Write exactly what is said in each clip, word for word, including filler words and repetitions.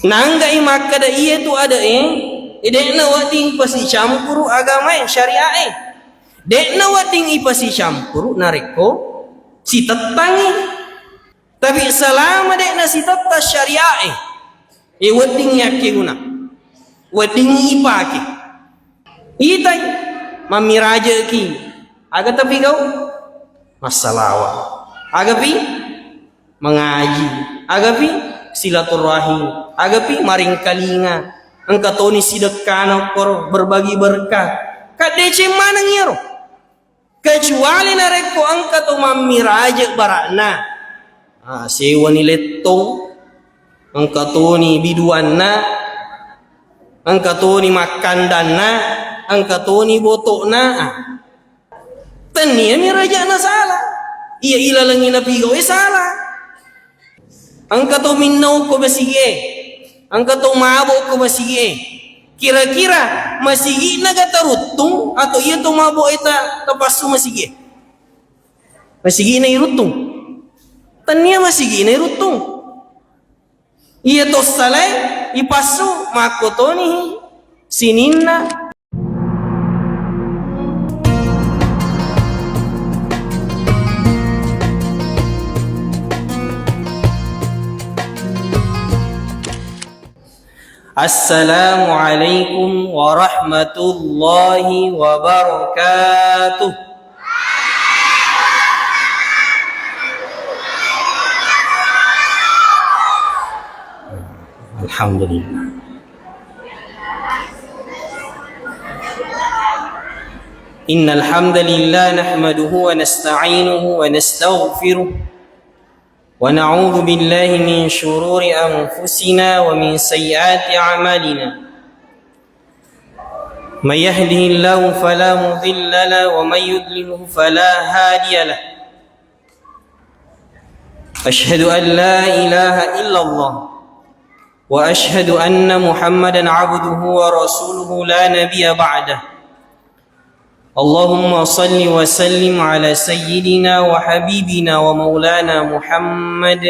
Nangga'i makkeda iyatu ade'e, e, de'na wedding ipasicampuru agamae, syariae. De'na wedding ipasicampuru narekko sitettangngi. Tapi selama de'na sitetta syariae, e, wedding yakkeguna, wedding ipake. Itai, mammirajeki, aga tapi gau? Massalawa. Agapi? Mangaji. Agapi? Silaturahim. Agapi? Maringkalinga. Engka toni sidekkana koro berbagi berkah. Kaddeceng maneng iyaro. Kecuali narekko engka to mammiraje bara'na. Ah, sewani lettong, engka toni biduanna, engka toni makkandanna, engka toni boto'na. Ah. Tennia mi rajana sala. Iya ilalengi napigau'i sala. Engka to minnau ko masigie, engka to mabo ko masigie. Kira-kira masigi'na ga taruttung atau iya to mabo eta tapassu masigie? Masigi'na iruttung. Tennia masigi'na iruttung. Iya to salai ipassu makkotonihi sininna. Assalamualaikum warahmatullahi wabarakatuh. Alhamdulillah. إن الحمد لله نحمده ونستعينه ونستغفره ونعوذ بالله من شرور أنفسنا ومن سيئات أعمالنا. من يهده الله فلا مضل له ومن يضلله فلا هادي له. أشهد أن لا إله إلا الله وأشهد أن محمدا عبده ورسوله لا نبي بعده. اللهم صل وسلم على سيدنا وحبيبنا ومولانا محمد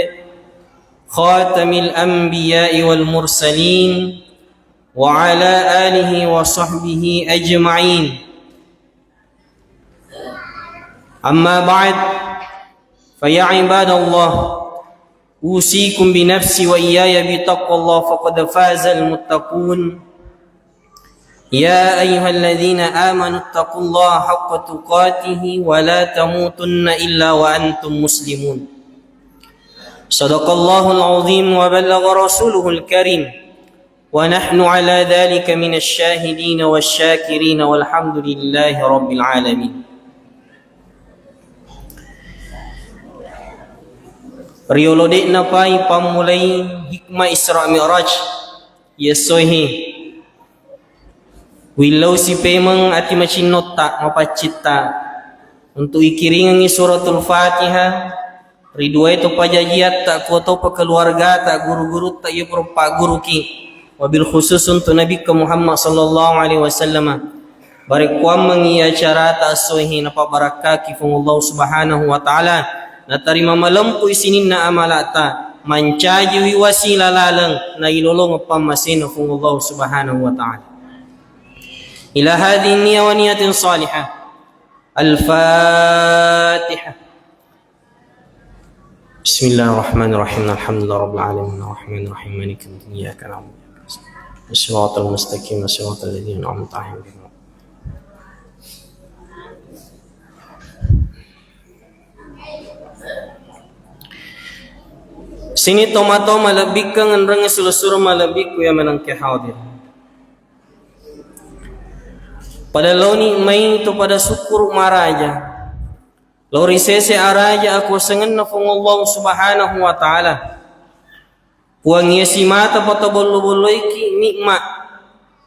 خاتم الأنبياء والمرسلين وعلى آله وصحبه أجمعين. أما بعد، فيا عباد الله، أوصيكم بنفسي وإياي بتقوى الله، فقد فاز المتقون. يا أيها الذين آمنوا اتقوا الله حق تقاته ولا تموتن إلا وأنتم مسلمون. صدق الله العظيم وبلغ رسوله الكريم. ونحن على ذلك من الشاهدين والشاكرين والحمد لله رب العالمين. Riolo de'na pai pammulai hikmah Isra Mi'raj, yessoehe willausi pemeng ati macinnotta, mapaccitta, untuk ikiringengi Suratul Fatihah, Riduai to pajajiatta, kuatopa keluargata, guru-gurutta, iya pura pagguruki, wabil khusus untuk Nabikka Muhammad sallallahu alaihi wasallam. Barekkuammengi acarata essoehe napabarakkaki Fuang Allah Subhanahu wa Ta'ala, natarima malempui sininna amalata, mancajiwi wasila laleng nailolongeng pammasena Fuang Allah Subhanahu wa Ta'ala. Ila hadhihi niyya wa niyatin salihah. Al-Fatihah. بسم الله الرحمن الرحيم. الحمد لله رب العالمين. الرحمن الرحيم. مالك يوم الدين. إياك نعبد وإياك نستعين. الصراط المستقيم. صراط الذين أنعمت عليهم. Sini tomatoa malebbikkeng enrengnge sulu-sulu malebbikku iya menengke hadir. Pada laoni mai to pada sukkuru maraja. Lao ri sese araja akuasengenna Fuang Allah Subhanahu wa Ta'ala. Puang iya simata patabollo-bolloiki nikmat,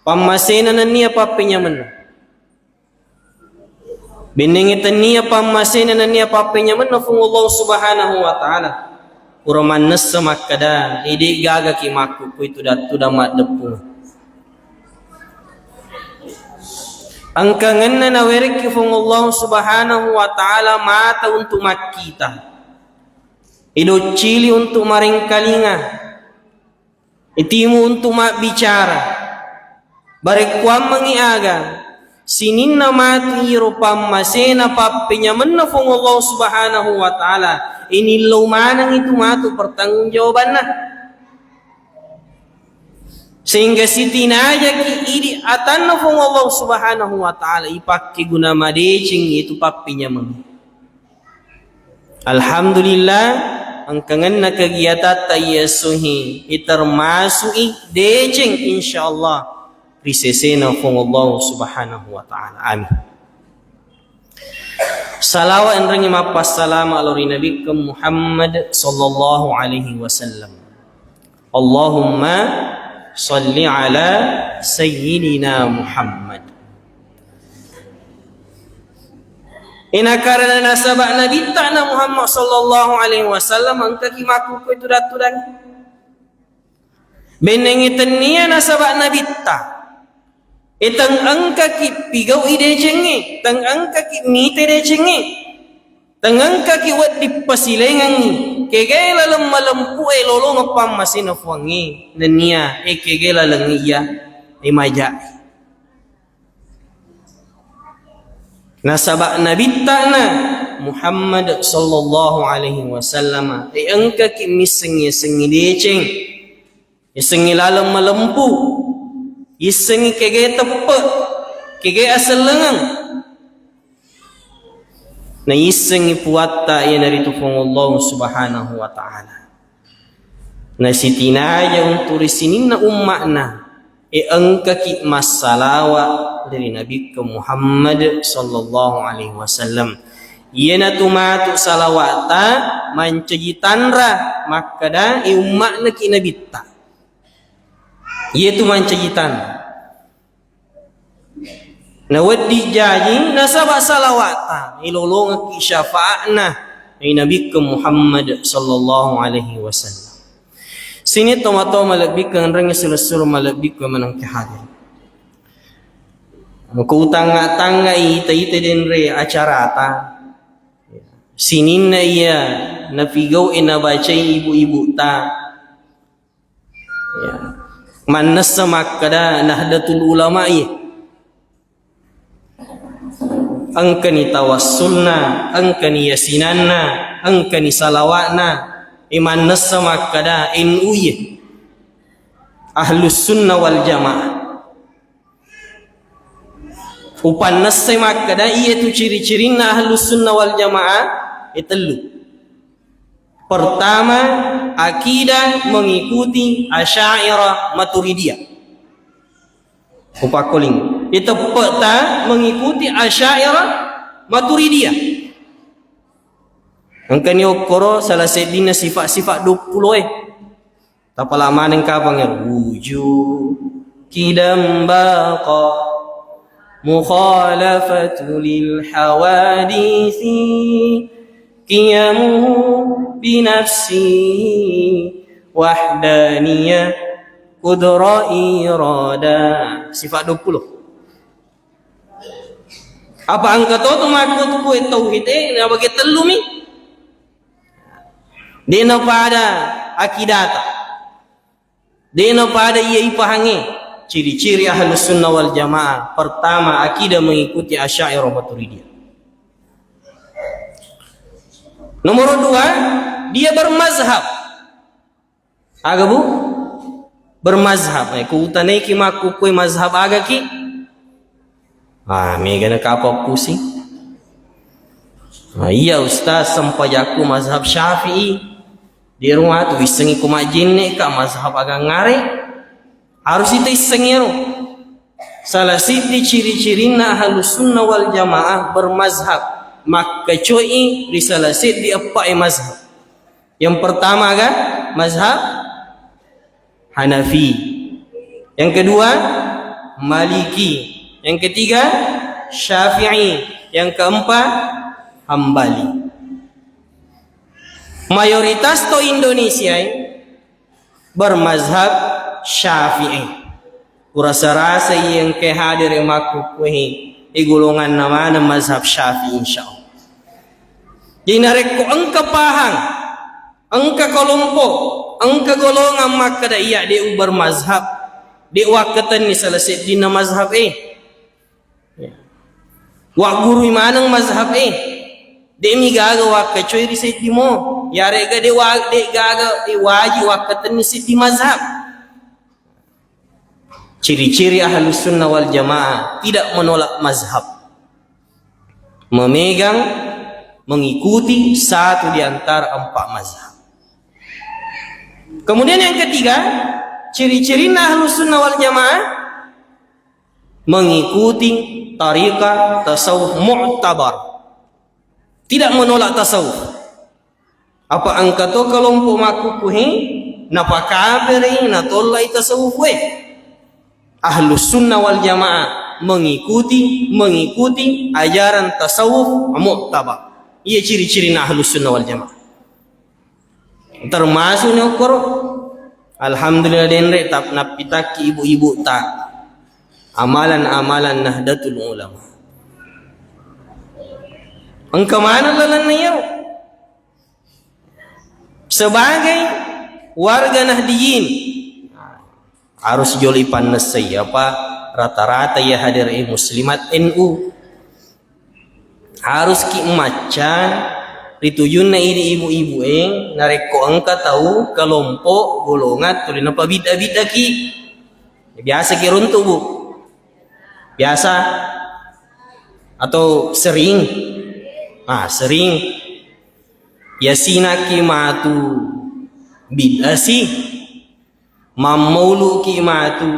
pammasena nennia pappenyamenna. Bennengngi tennia pammasena nennia pappenyamenna Fuang Allah Subhanahu wa Ta'ala. Pura mannessa makkeda, ede gagaki makkukkui tudang-tudang maddeppung. Engkangenna nawerekki Fuang Allah Subhanahu wa Ta'ala mata untuk makkita, idoccili untuk marengkalinga, Itimu untuk mabbicara. Barekkuammengngi aga sininna matu iro pammasena pappenyamenna Fuang Allah Subhanahu wa Ta'ala, inillau maneng itu matu pertanggungjawabanna. Sehingga sitinajaki idi atanna Fuang Allah Subhanahu wa Ta'ala, ipakke guna madeceng itu pappenyameng. Alhamdulillah, engkangenna kegiatatta iya suhi, i termasui deceng, insyaallah, ri sesena Fuang Allah Subhanahu wa Ta'ala. Amin. Salawat enrengngi mappassalama lao ri Nabikkeng Muhammad sallallahu alaihi wasallam. Allahumma salli ala Sayyidina Muhammad. Inakarena nasaba Nabitta na Muhammad sallallahu alaihi wasallam engkaki makkukue tudang-tudang. Bennengngi tennia nasaba Nabitta. E, teng engkaki pigau'i decengnge, teng engkaki mite decengnge, teng engkaki wedding pasilengengngi, kegai laleng malempu'e lolongeng pammasena Fuangnge, nennia e kegai laleng iya e majae. Nasaba Nabittana Muhammad sallallahu alaihi wasallam, e engkaki missengngi-sengngi deceng. Issengngi laleng malempu, issengngi kege teppe, kege asellengeng. Naissengngi puatta iyanaritu Puang Allah Subhanahu wa Ta'ala. Nasitinaja untu ri sininna umma'na, e engkaki massalawa ri Nabikka Muhammad sallallahu alaihi wasallam. Iyanatu matu salawa'ta mancaji tanra makkeda, e umma'naki Nabitta. Iyetu mancaji tanra. Nawedding jaji nasaba salawa'ta, ilolongekki syafa'na ri Nabikka Muhammad sallallahu alaihi wasallam. Sining tomatoa malebbikkeng enrengnge silessureng malebbikkeng manengke hadir. Ko utangnga-tangngai ita-ita denre acarata. Sininna iya napigau'i nabacai ibu-ibuta. Ya. Mannessa makkeda Nahdlatul Ulama iya. Engkani tawassulna, engkani yasinanna, engkani salawa'na. E mannessa makkeda N U iya. Ahlus Sunnah wal Jamaah. Upannessai makkeda, iyatu ciri-cirinna Ahlus Sunnah wal Jamaah, e tellu. Pertama, akidah mengikuti Asy'ariyah Maturidiyah. Upakkoling. Iteppe'ta mengikuti Asy'ariyah Maturidiyah. Engkani okkoro salah seddinna sifat-sifat duappulo e. Tapala maneng kapang ero, wujud, qidam, baqa, mukhalafatu lil hawadisi, qiyamuhu binafsihi, wahdaniyah, qudrah, iradah. Sifat duappulo. Apa engka to tu makkutku tauhid e, nabage tellumi? De'na pada akidata. De'na pada iya ipahangnge. Ciri-ciri Ahlus Sunnah wal Jamaah. Pertama, akidah mengikuti Asy'ariyah Maturidiyah. Nomor dua, dia bermazhab. Aga, Bu? Bermazhab. Eh, ku utanaiki makkukue mazhab agaki? Ah, mega na kapang pusing. Ah, iya, Ustaz, sempajakku mazhab Syafi'i. Di rumah tu issengi ku majjenne ka mazhab aga ngare. Harus ita issengi ero. Salah siddi ciri-cirinna Ahlus Sunnah wal Jamaah bermazhab. Makkacoi ri salah siddi eppa e mazhab. Yang pertama aga? Mazhab Hanafi. Yang kedua, Maliki. Yang ketiga, Syafi'i. Yang keempat, Hambali. Mayoritas to Indonesia e bermazhab Syafi'i. Kurasa-rasa iya engkae hadir e makkukkuehi e golonganna maneng mazhab Syafi'i, insyaallah. Jadi narekko engka pahang, engka kelompok Engka golongang makkeda, "Iya, de' ubermazhab, de' wakkatenni sala seddinna mazhab e. Waggurui maneng mazhab e, de' mi gaga wakkacoi ri seddimo, yarega de' wa-, de' gaga, de' wajib wakkatenni seddi mazhab." Ciri-ciri Ahlus Sunnah wal Jamaah tidak menolak mazhab. Memegang, mengikuti satu di antara empat mazhab. Kemudian yang ketiga, ciri-cirinna Ahlus Sunnah wal Jamaah mengikuti tariqah tasawuf mu'tabar. Tidak menolak tasawuf. Apa engka to kelompok makkukkuhe, napakafiri, natollai tasawuf we. Ahlus Sunnah wal Jamaah mengikuti, mengikuti ajaran tasawuf mu'tabar. Iya ciri-ciri na Ahlus Sunnah wal Jamaah. Termasuk ni okkoro. Alhamdulillah denre tap nappitakki ibu-ibu ta amalan-amalan Nahdlatul Ulama. Engka maneng lalenna iyaro. Sebagai warga Nahdiyin, harus jolo ipannessai apa rata-rata iya hadir e muslimat N U. Harus ki macca ritujunna idi ibu-ibu e, narekko engka tau kelompok golongan tuli napabidda-bidda ki. Biasa ki runtu, Bu? Biasa? Atau sering? Ah, sering. Yasinaki matu bid'ah si, mammauluki matu,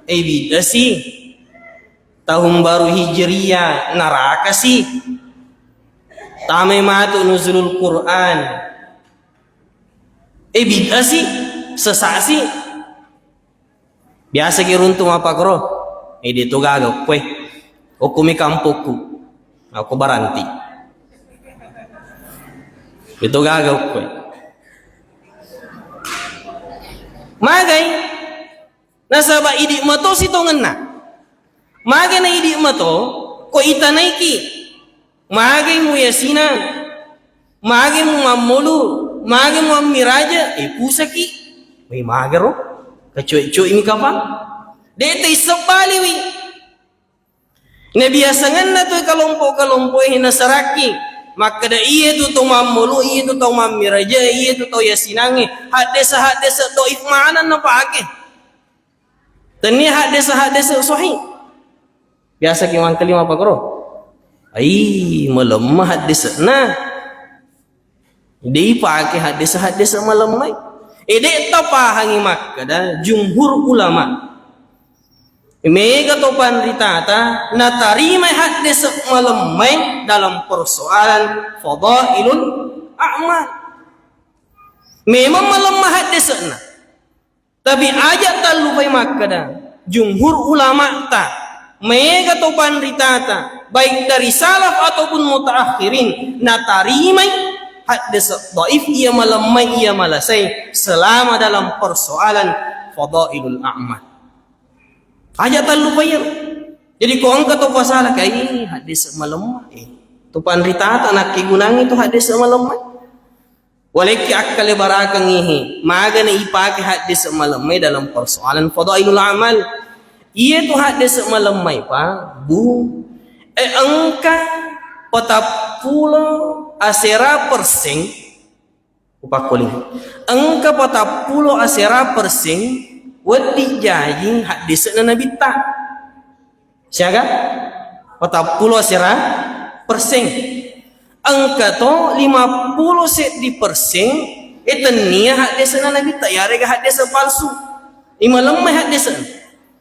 eh, bid'ah si, tahun baru Hijriah neraka si, tamai matu nuzulul Quran, eh, bid'ah si, sesat si. Biasa ki runtu mappakoro, eh, de to gaga koe. Okkumi kampokku. Aku baranti. De to gaga koe. Magai? Nasaba idi mato sitongenna. Magai na idi mato, ko itanaiki. Magi mu yasinang, magi mu mammulu, magi mu mammiraja, eh, pusaki. Wei, magaro, kacoi-coi mi kapang. De te issebbaliwi. Nabiasangenna tu kelompok-kelompok e nasarakki. Makkeda iya tu tau mammulu, iya tu tau mammiraja, iya tu tau yasinange. Haddesa-haddesa doif maneng napake. Tennia haddesa-haddesa sahih. Biasa ki mangkali mappakoro. Ai, malemma haddese'na. Dei pake haddese-haddese malemmai. E, de tapahangi makkeda jumhur ulama. Mega to panritata natarimai haddese malemmai dalam persoalan fadailul a'mal. Memang malemma haddese'na. Tapi aja tallupai makkeda, jumhur ulama'ta, maega to panritata, baik dari salaf ataupun mutaakhirin, natarimai haddese dhaif iya malemmai iya malasai selama dalam persoalan fadailul a'mal. Aja tallupai iyaro. Jadi ko engka to pasala kai haddese malemma, eh, to panritata nakkegunangi to haddese malemma. Walekki akkale barakengngihi, magana ipake haddese malemmai dalam persoalan fadailul amal. Iya tu haddese malemmai, Pak, Bu. Eh, engka patappulo asera perseng, upakkuling. Engka patappulo asera perseng, wedding jaji haddese na nabitta. Siaga? Patappulo asera perseng. Engka to limappulo seddi perseng, eh, tennia haddesena nabitta, yarega haddese palsu. Imalemmai haddesena.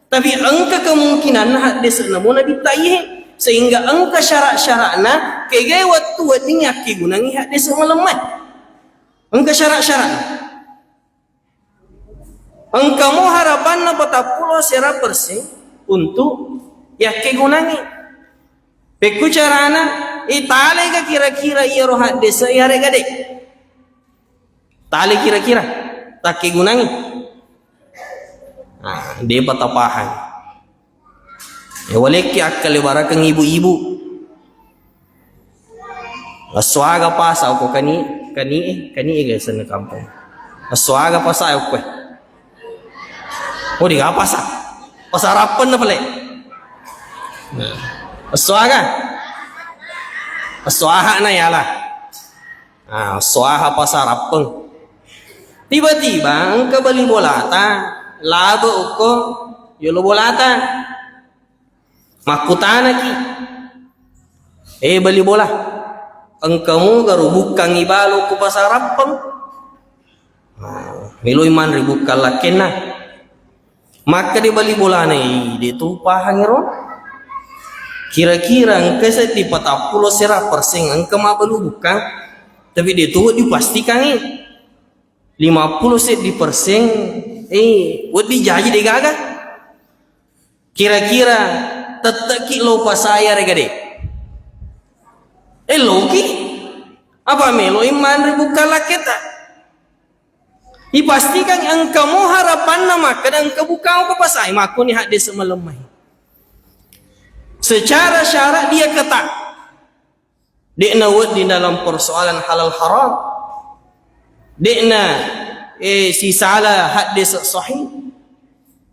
Tapi engka kemungkinanna haddesena mo nabitta iye. Sehingga engka syarat-syaratna, kegai wettu wedding yakkegunangi haddese malemmai. Engka syarat-syaratna. Engkamo harapanna patappulo asera perseng untuk yakkegunangi. Pekku carana, italega kira-kira iyaro haddese yarega de? Tale kira-kira takkegunangi? Ah, depa tapahang. E, walekki akkale barakeng ibu-ibu. Assuaga pasa ko kani, kani, kani ga senna kampung. Esso aga pasa okkoe? Oh, diga pasa? Pasa Rappeng na pale. Esso aga? Esso aha na yala. Ah, esso aha pasa Rappeng. Tiba-tiba engka bali bolata, labe okko yolo bolata. Makkutanaki, "Eh, bali bola, engka muga rubukkangngi balu ku pasa Rappeng?" Ah, meloi manre bukkang lakkenna. Makkeda bali bolana, "Ih, de tu pahangi ro. Kira-kira engka seddi patappulo sera persen engka mabbalu bukkang, tapi de tu dipastikangngi. Lima puluh seddi persen, eh, wedding jaji de gaga." Kira-kira tette'ki lo pasai yarega de? Eloki? Apa meloi manre bukkang lakketa? Ipastikan engka mo harapanna makkeda engka bukkang ko pasai, makkoni haddese malemmai. Secara syarak dia ketat. De'na wedding dalam persoalan halal haram. De'na, eh, sisala haddese sahih.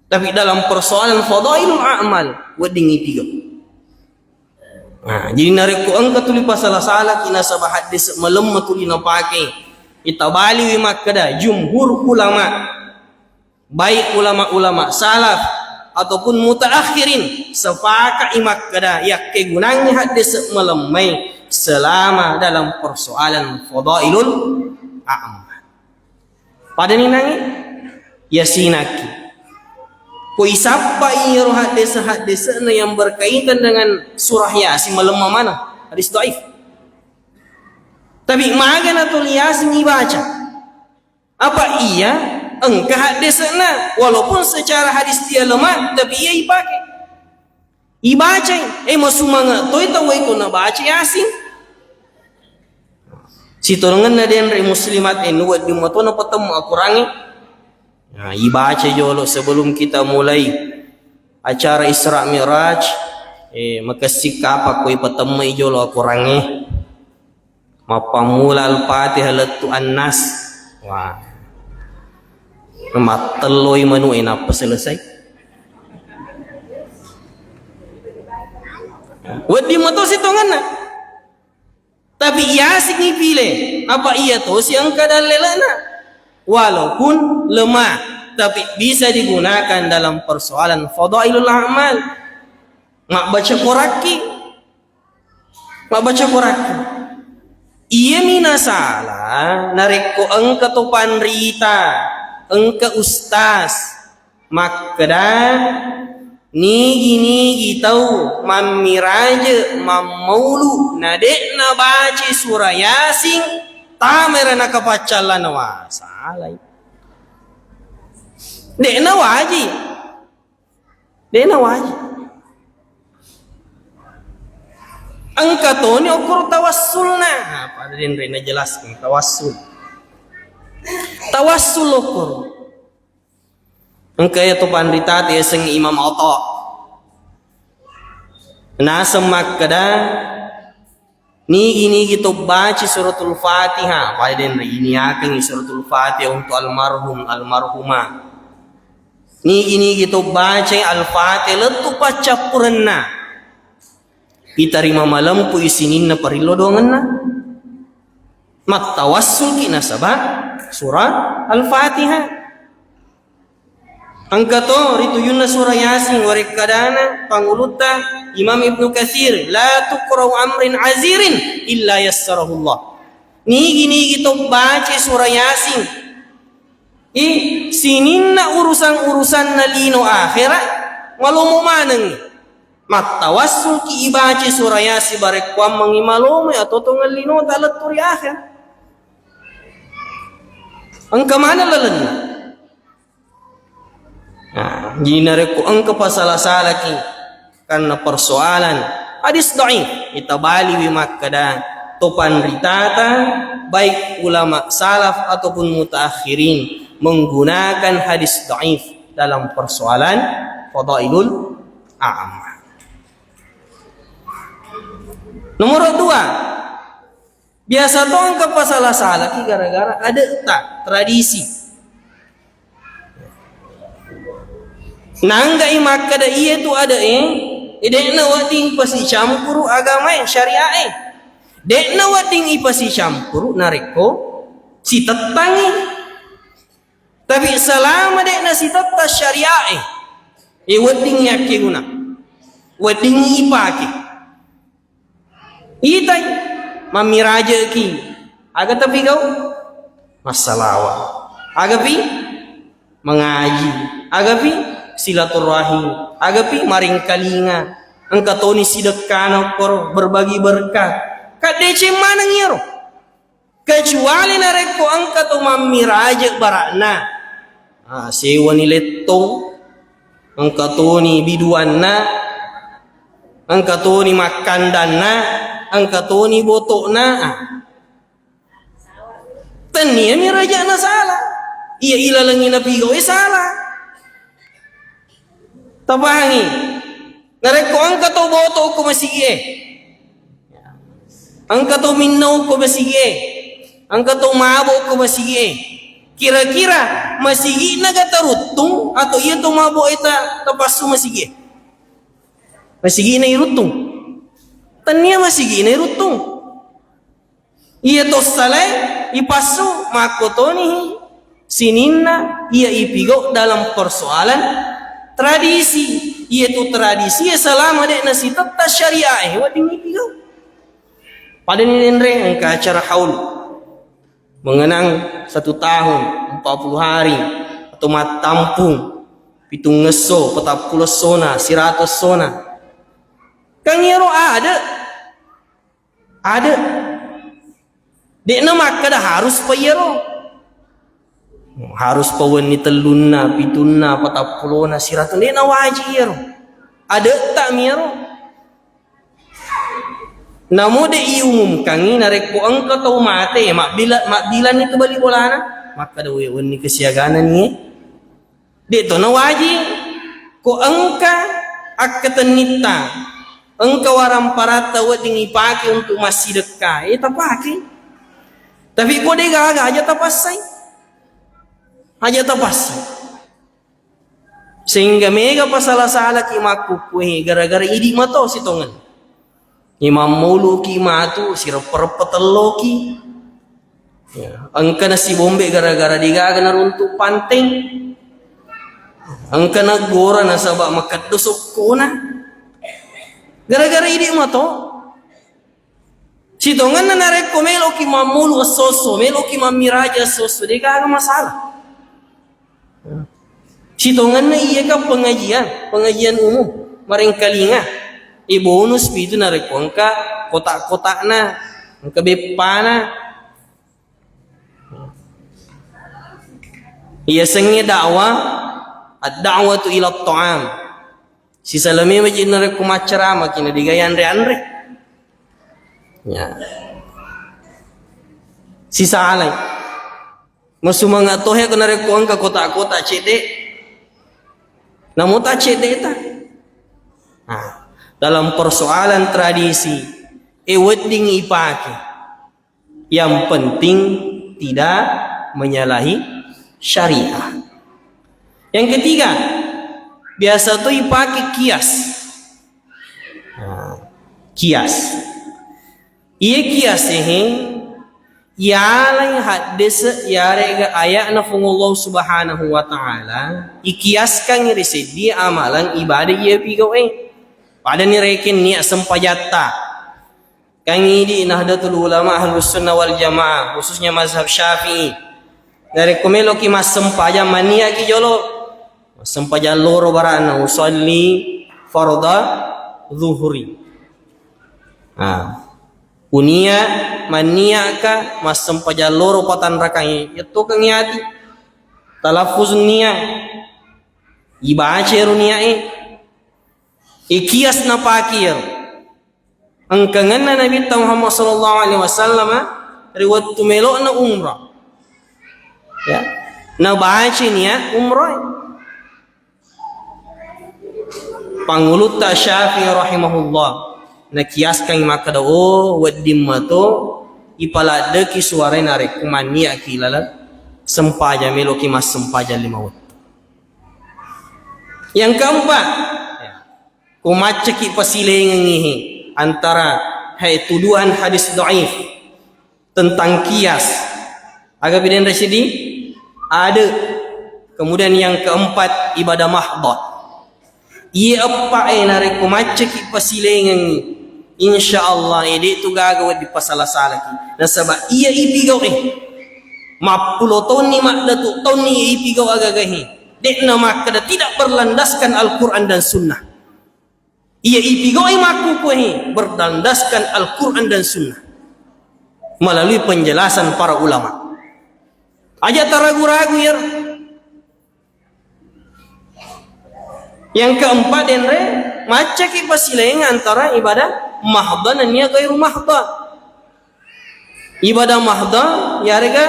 Tapi dalam persoalan fadailul a'mal, wedding itiga. Nah, jadi narekko engka tuli pasala-salaki nasaba haddese malemma tuli napake, itabaliwi makkeda jumhur ulama, baik ulama-ulama salaf ataupun mutaakhirin, sepakat i makkeda yakkegunangngi haddese malemmai selama dalam persoalan fadailul a'mal. Padani nangi? Yasinakki. Ko isappai iyaro haddese-haddese'na yang berkaitan dengan surah Yasin, malemma maneng. Hadis dhaif. Tapi maga natuli Yasin ibaca? Apa iya engka haddese'na, walaupun secara hadis dia lemah, tapi iya ipake. Ibacai, eh, masumanga toi tauwe ko nabaca Yasin. Sitolongenna denre muslimat, eh, nuwedding matona patemmu Akorangnge. Nah, ibaca jolo sebelum kita mulai acara Isra Mi'raj, eh, makessing kapang ko ipatemmai jolo Akorangnge. Mappammula Al-Fatihah lettu Annas. Wah. Mattelloi manu e nappa selesai. Wedding mato sitongenna. Tapi Yasin ipile, apa iya tosi engka dallelena. Walaupun lemah, tapi bisa digunakan dalam persoalan fadailul a'mal. Mabbaca korakki. Mabbaca Quran. Iyami nasala narekko engka to panrita, engka ustaz makkeda, nigi-nigi tau mammiraje, mammaulu, na de'na bace sura Yasin, tamera nakapaccallana, wa, salai. De'na wajib. De'na wajib. Engka toni okoro tawassulna. Nah, pada denre najelaskan tawassul. Tawassul okoro. Engka iya to panrita te yasengnge Imam Atha. Naseng makkeda, nigi-nigi to baca suratul Fatihah, pada denre iniakengngi suratul Fatihah untuk almarhum, almarhumah. Nigi-nigi to baca Al-Fatihah lettu paccappurenna, itarima malempu i sininna parillo dongenna. Mattawassulki nasaba surah Al-Fatihah. Engka to ritujunna surah Yasin, warekkadana pangulutta Imam Ibnu Katsir, "La tuqra'u amrin azirin illa yassarahullah." Nigi-nigi to baca surah Yasin, i sininna urusan-urusanna lino akhera, malomo manengngi. Mattawassulki ibaca surah Yasin barekkuammengngi malomoi atau tongeng linota lettu ri akhera. Engka maneng lalenna. Nah, jadi narekko engka pasala-salaki karena persoalan hadis dhaif, itabaliwi makkeda to panritata, baik ulama salaf ataupun mutaakhirin, menggunakan hadis dhaif dalam persoalan fadailul a'mal. Nomor dua, biasa to engka pasala-salaki gara-gara ade'ta, tradisi. Nanggai makkeda iye tu ade'e, e, de'na wedding ipasicampuru agamae, syariae. De'na wedding ipasicampuru narekko sitettangngi. Tapi selama de'na sitetta syariae, e, wedding yakkeguna, wedding ipake. Itai, mammirajeki, aga tapi gau? Massalawa. Agapi? Mangaji. Agapi? Silaturahim. Agapi? Maringkalinga. Engka toni sidekkana koro, berbagi berkah. Kaddeceng maneng iyaro. Kecuali narekko engka to mammiraje bara'na. Ah, sewani lettong, engka toni biduanna, engka toni makkandanna, engka toni boto'na. Ah. Tennia mi raja'na sala. Iya ilalengi napigau'i sala. Tapahangi? Narekko engka to boto ko masigi'e, engka to minnau ko masigi'e, engka to mabo ko masigi'e, kira-kira masigi'na ga taruttung atau iya to mabo eta tapassu masigi'e? Masigi'na iruttung? Tennia masigi'na iruttung. Iya to salae ipassu makkotoni sininna iya ipigau dalam persoalan tradisi. Iya tu tradisi ya selama de' nasitetta syariae wedding ipigau. Pada ni denre engka acara haul mengenang satu tahun, empat puluh hari, atau mattampung pitung esso, petappulo essona, siratus essona. Kan iyaro ada Ada. De'na makkeda harus pa iyaro. Harus pa wenni tellunna, pitunna, patappulona, siratu. De'na wajib iyaro. Ade'ta mi iyaro. Namo de' iumumkangi narekko engka tau mate, mabbila-, mabbilanni tu bali bolana. Makkeda we wenni kesiagana nie. De' to nawaji ko engka akkatennitta, engka waramparatta wedding ipake untuk massidekka, eh, tapake. Tapi ko de' gaga, aja tapassai. Aja tapassai. Sehingga mega pasala-salaki makkukkuehe gara-gara idi' mato sitongenna. Imam mauluki matu, sireppa-reppa telloki. Ya, engka nasibombe gara-gara degaga naruntu panteng. Engka naggora nasaba makeddo sokkona. Gara-gara idi' mato. Sitongenna narekko meloki mammulu esso-esso, meloki mammiraja esso-esso, degaga masalah. Sitongenna iya kan pengajian, pengajian umum, marengkalinga. Eh, bonus pi itu narekko engka kotak-kotakna, engka beppana. Iya sengnge dakwah, ad-da'watu ila ta'am. Sisalame maji narekko maccaramaki na degaga anre-anre. Ya. Sisalai. Masumanga tohe ko narekko engka kotak-kotak cedde. Namo ta cedde ta. Nah, dalam persoalan tradisi, e wedding ipake. Yang penting tidak menyalahi syariah. Yang ketiga, biasa tu ipake kias. Nah, kias. Iya kias ehe, yalai haddese yarega aya'na Fuang Allah Subhanahu wa Ta'ala, ikiaskan ri seddi amalan ibadah iya pigau'e. Pada ni reken niat sempajatta. Kan idi Nahdlatul Ulama Ahlus Sunnah wal Jamaah, khususnya mazhab Syafi'i. Narekko meloki massempajang, maniaki jolo. Massempajang loro bara'na, usalli fardha zuhri. Ah. Unia, maniaka massempajang loro patanrakangi. Yetto kan ati. Talaffuz nia. Ibaca ero niae. Ikias napake ero. Engkangenna Nabitta Muhammad sallallahu alaihi wasallam ri wettu melo'na umrah. Ya. Nabaca niat umrah. Pangulutta Syafi'i rahimahullah nakiaskan makkeda, oh, wedding mato ipaladdeki suarae narekko manniaki laleng sempajang, meloki massempajang lima wettu. Yang keempat, ko maccaki pasilengengngi antara, hai, tuduhan hadis dhaif tentang kias. Aga bidang residi? Ada. Kemudian yang keempat, ibadah mahdhah. Iya eppa e narekko maccaki pasilengengngi, insya Allah e de' tu gaga wedding pasala-salaki. Nasaba iya ipigau e, mappulo taunni, maddatu taunni iya ipigau aga-aga e. De'na makkeda tidak berlandaskan Al-Quran dan Sunnah. Iya ipigau e makkukue berlandaskan Al-Quran dan Sunnah melalui penjelasan para ulama. Aja taragu-ragu ya. Yang keempat, denre, maccaki pasilaing antara ibadah mahdhah nennia ghairu mahdhah. Ibadah mahdhah yarega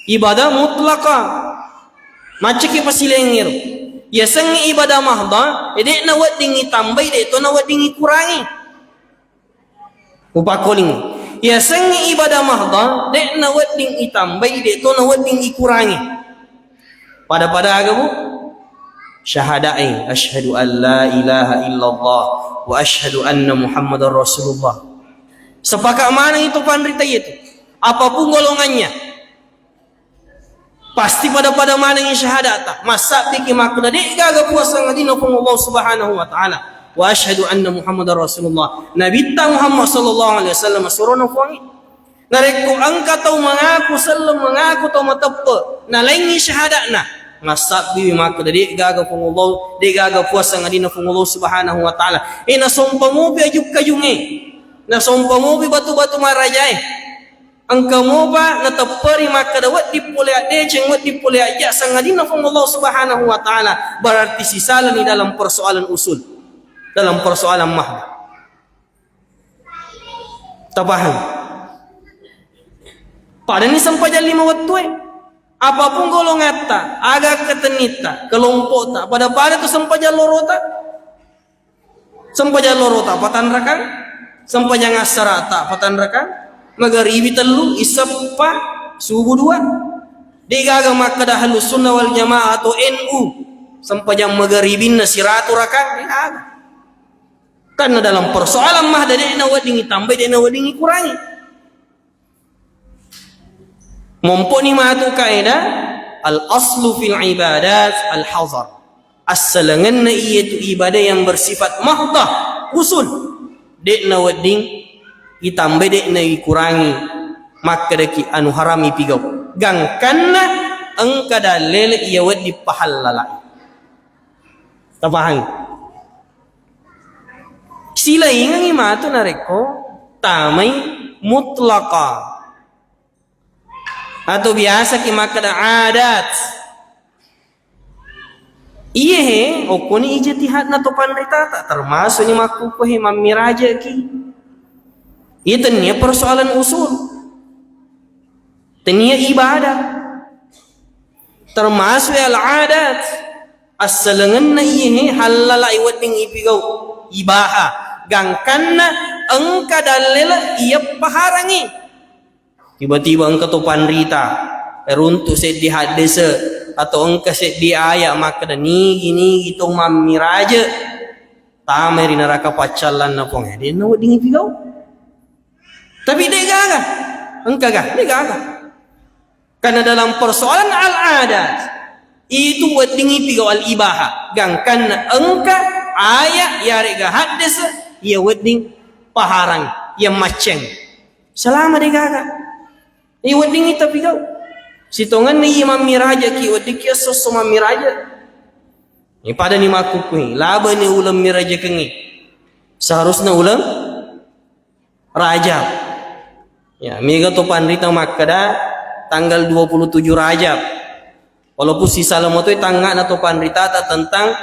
ibadah mutlaqah. Maccaki pasilaing ero. Yasengnge ibadah mahdhah, e, de'na wedding itambai, de' to na wedding ikurangi. Upakkoling. Yasengnge ibadah mahdhah, de'na wedding itambai, de' to na wedding ikurangi. Pada-pada aga, Bu? Syahadae, asyhadu an la ilaha illallah wa asyhadu anna Muhammadar Rasulullah. Sepakat maneng itu panrita itu. Apapun golongannya. Pasti pada-pada manengngi syahadata. Massabbiki makkeda, de' gaga puang sangadinna Puang Allah Subhanahu wa Ta'ala. Wa asyhadu anna Muhammadar Rasulullah. Nabitta Muhammad sallallahu alaihi wasallam surona Puangnge. Narekko engka tau mengaku selleng, mengaku tau mateppe, nalaingngi syahada'na, massabbiwi makkeda, de' gaga Puang Allah, de' gaga puang sangadinna Puang Allah Subhanahu wa Ta'ala. E, nasompa mopi ajuk-kajungnge. Nasompa mopi batu-batu marajae. Engka mopa natepperi makkeda wedding pole addeceng, wedding pole ajja sangadinna Puang Allah Subhanahu wa Ta'ala, berarti sisalani dalam persoalan usul, dalam persoalan mahda. Tapahang? Padani sempajang lima wettue. Apapun golongatta, aga ketennitta, kelompokta, pada-pada tu sempajang lorota. Sempajang lorota patanrakang, sempajang assarata patanrakang, magaribi tellu, iseppa, subuh dua. De' gaga makkeda Ahlus Sunnah wal Jamaah atau N U sempajang magaribinna siratu rakang, de' gaga. Karena dalam persoalan mahda, de' nawedding itambai, de' nawedding ikurangi. Momponi matu kaidah, al aslu fil ibadat al hazar. Assalengenna iyatu ibadah yang bersifat mahdah, usul, de' nawedding itambai, de' naikurangi. Makkedaki anu haram ipigau, gangkanna engka dalele iya wedding pahallalai. Tapahangi? Silaingengngi matu narekko tamai mutlaqa. Atau biasaki makkeda adat. Iye he, okkoni ijtihadna to panritata, termasukni makkukku he mammirajaki. Iya tennia persoalan usul. Tennia ibadah. Termasuk al-adat. Assalengenna iye he hallalai wedding ipigau, ibaha. Gangkanna engka dallela iya paharangi. Tiba-tiba engka to panrita, runtu seddi haddese atau engka seddi aya makkeda, nigi-nigi to mammiraje tamai ri neraka paccallanna Puang. Eh, de' nawedding ipigau. Tapi de' gaga. Engka ga? De' gaga. Karena dalam persoalan al-adat, itu wedding ipigau al-ibaha. Gangkanna engka aya yarega haddese iya wedding paharang, iya macceng. Selama de' gaga. Iya wedding itapigau. Sitongenna iya mammirajaki, weddikki esso-esso mammiraja. Iya padani makkukku, labani uleng mirajakengnge. Seharusna uleng Rajab. Ya, mega to panrita makkeda tanggal dua puluh tujuh Rajab. Walaupun sisala matoi tangngana to panritata tentang,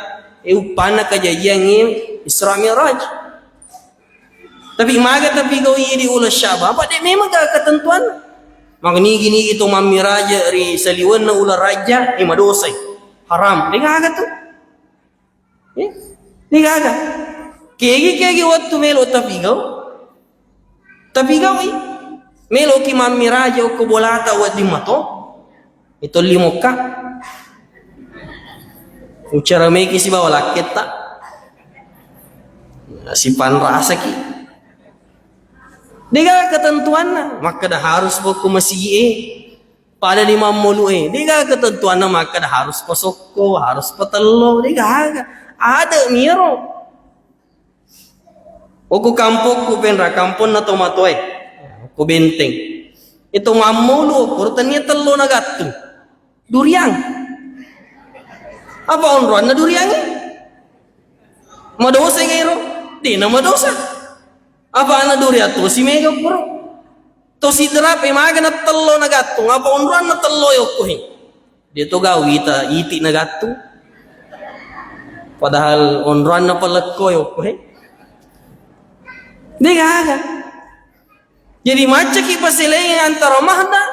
eh, uppanna kajajiangnge Isra Mi'raj. Tapi maga tapigau idi uleng Sya'ban, apa de' memang gaga ketentuan. Maka nigi-nigi to mammiraja ri saliwenna uleng Rajab, eh, madosai. Haram. De' gaga tu. Eh, de' gaga. Kegi-kegi wettu melo tapigau, tapigaui. Meloki mammiraja okko bolata wedding mato, itolli mokka. Ucara meki sibawa lakketta. Sipanrasaki. Degaga ketentuanna, makkeda harus bokko masigi e. Pada di mammulu e. Degaga ketentuanna makkeda harus pasokko, harus patello. Degaga. Ada miro. Okko kampokku penra, kamponna tomatoae. Okko Benteng. Itu mammulu, okko tania tello nagattu. Duriang. Apa onroanna duriang e? Madosa ga ero? Dena madosa. Apa ana duriang tosi mega pura. Tosi derape maga na tello nagattung. Apa onroanna tello yokko he? Dia to gau ita iti nagattung. Padahal onroanna palekko yokko he. Degaga. Jadi maccaki paselengeng antara mahda,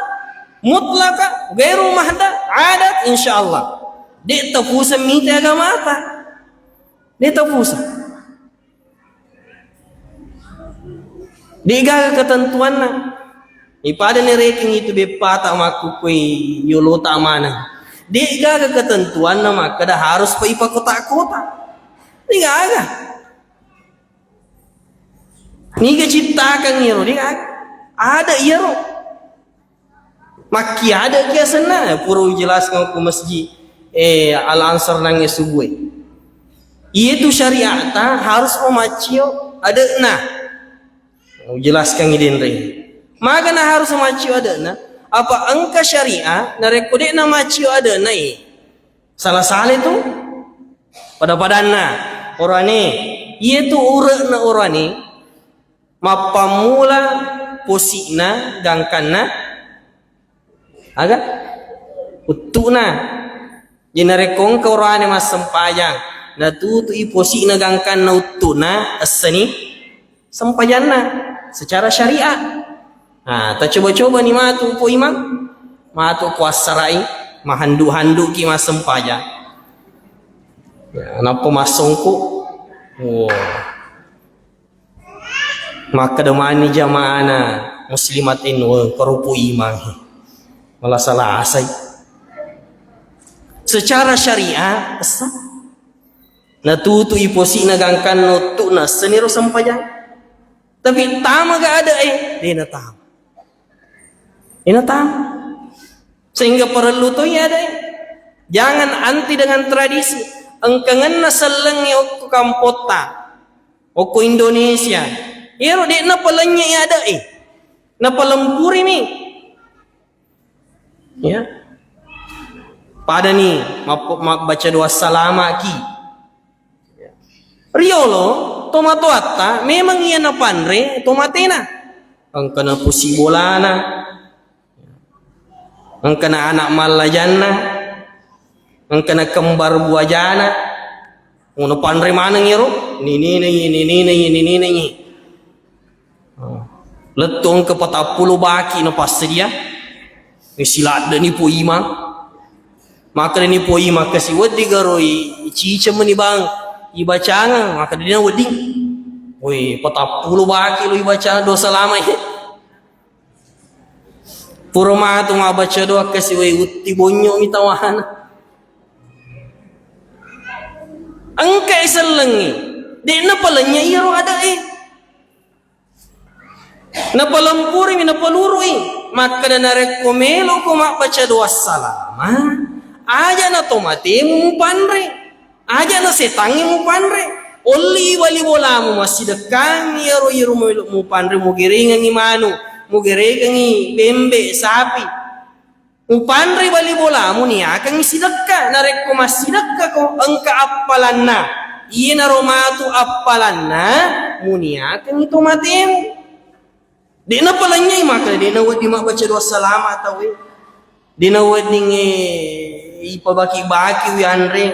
mutlaka, gairu mahda, adat, insyaallah. De tapusa mita agamata. De tapusa. Degaga ketentuanna. Ipada nerekeng itu beppata makkukui yolota amanah. Degaga ketentuanna makkeda harus pa ipakota-kota. Degaga. Niga ciptakang iyaro, niga ada iyaro. Makkiada ki asenna, pura ujelaskang ku masjid, eh, Al Ansar nang e subuh e. Iyetu syariatta harus maccio ade'na. Ujelaskang i denre. Magana harus maccio ade'na. Apa engka syariat, narekko de'na maccio ade'na, eh, Sala-sala tu pada-padanna orane. Iyetu ure'na orane mappammula posi'na gangkanna aga? Uttu'na. Jadi narekko engka orane massempajang, natutui posi'na gangkanna uttu'na, essani sempajanna secara syariat. Nah, tacoba-coba ni matu po imang, matu po assarai, mahandu-handu ki massempajang. Ya, nappa massongko. Wow. Makkeda mani jamaana muslimat inu, karupu imang. Malah salah asai. Secara syariat, essa. Natutui posi'na gangkanna uttu'na, esseniro sempajang. Tapi tama ga ada e, dena tama. Dena tama. Sehingga parellu toi ada e. Jangan anti dengan tradisi. Engkangenna sellengnge okko kampotta, okko Indonesia. Iyaro de'na palennyei ada e. Napalempurimi. Ya. Padani map-, mabbaca doa salamaki. Riolo, tomatoatta memang iya napanre tomatena. Engkana pusi bolana. Engkana anak mallajanna. Engkana kembar buajana. Ngono panre maneng iyaro. Nininengi, nininengi, nininengi. Lettu engka patappulo baki napassedia. Siladdeni po imang. Makkedani po imang, kasi wedding garo i-, ciceng meni bang ibacangeng. Makkeda dena wedding. Woi, patappulo baki lo ibacang doa salama e. Pura matu mabbaca doa kasi woi utti bonyo mi tawana. Engka i sellengngi. De'na palenya iyaro ada e. Napalempurimi, napalurui. Makkeda, narekko meloko mabbaca doa salama, aja na tomatemu mupanre, aja na setangnge mupanre. Olli bali bolamu massidekkangi iyaro, iyaro melo mupanre, mugerengengi manu, mugerengengi bembe, sapi. Mupanre bali bolamu, niakangngi sidekka. Narekko massidekkako, engka appalanna. Iyanaro matu appalanna, muniakangngi tomatemu. De'na palennyai maka, de'na wedding mabbaca doa salama tauwe. De'na wedding, eh, ipabaki-baki wi anre.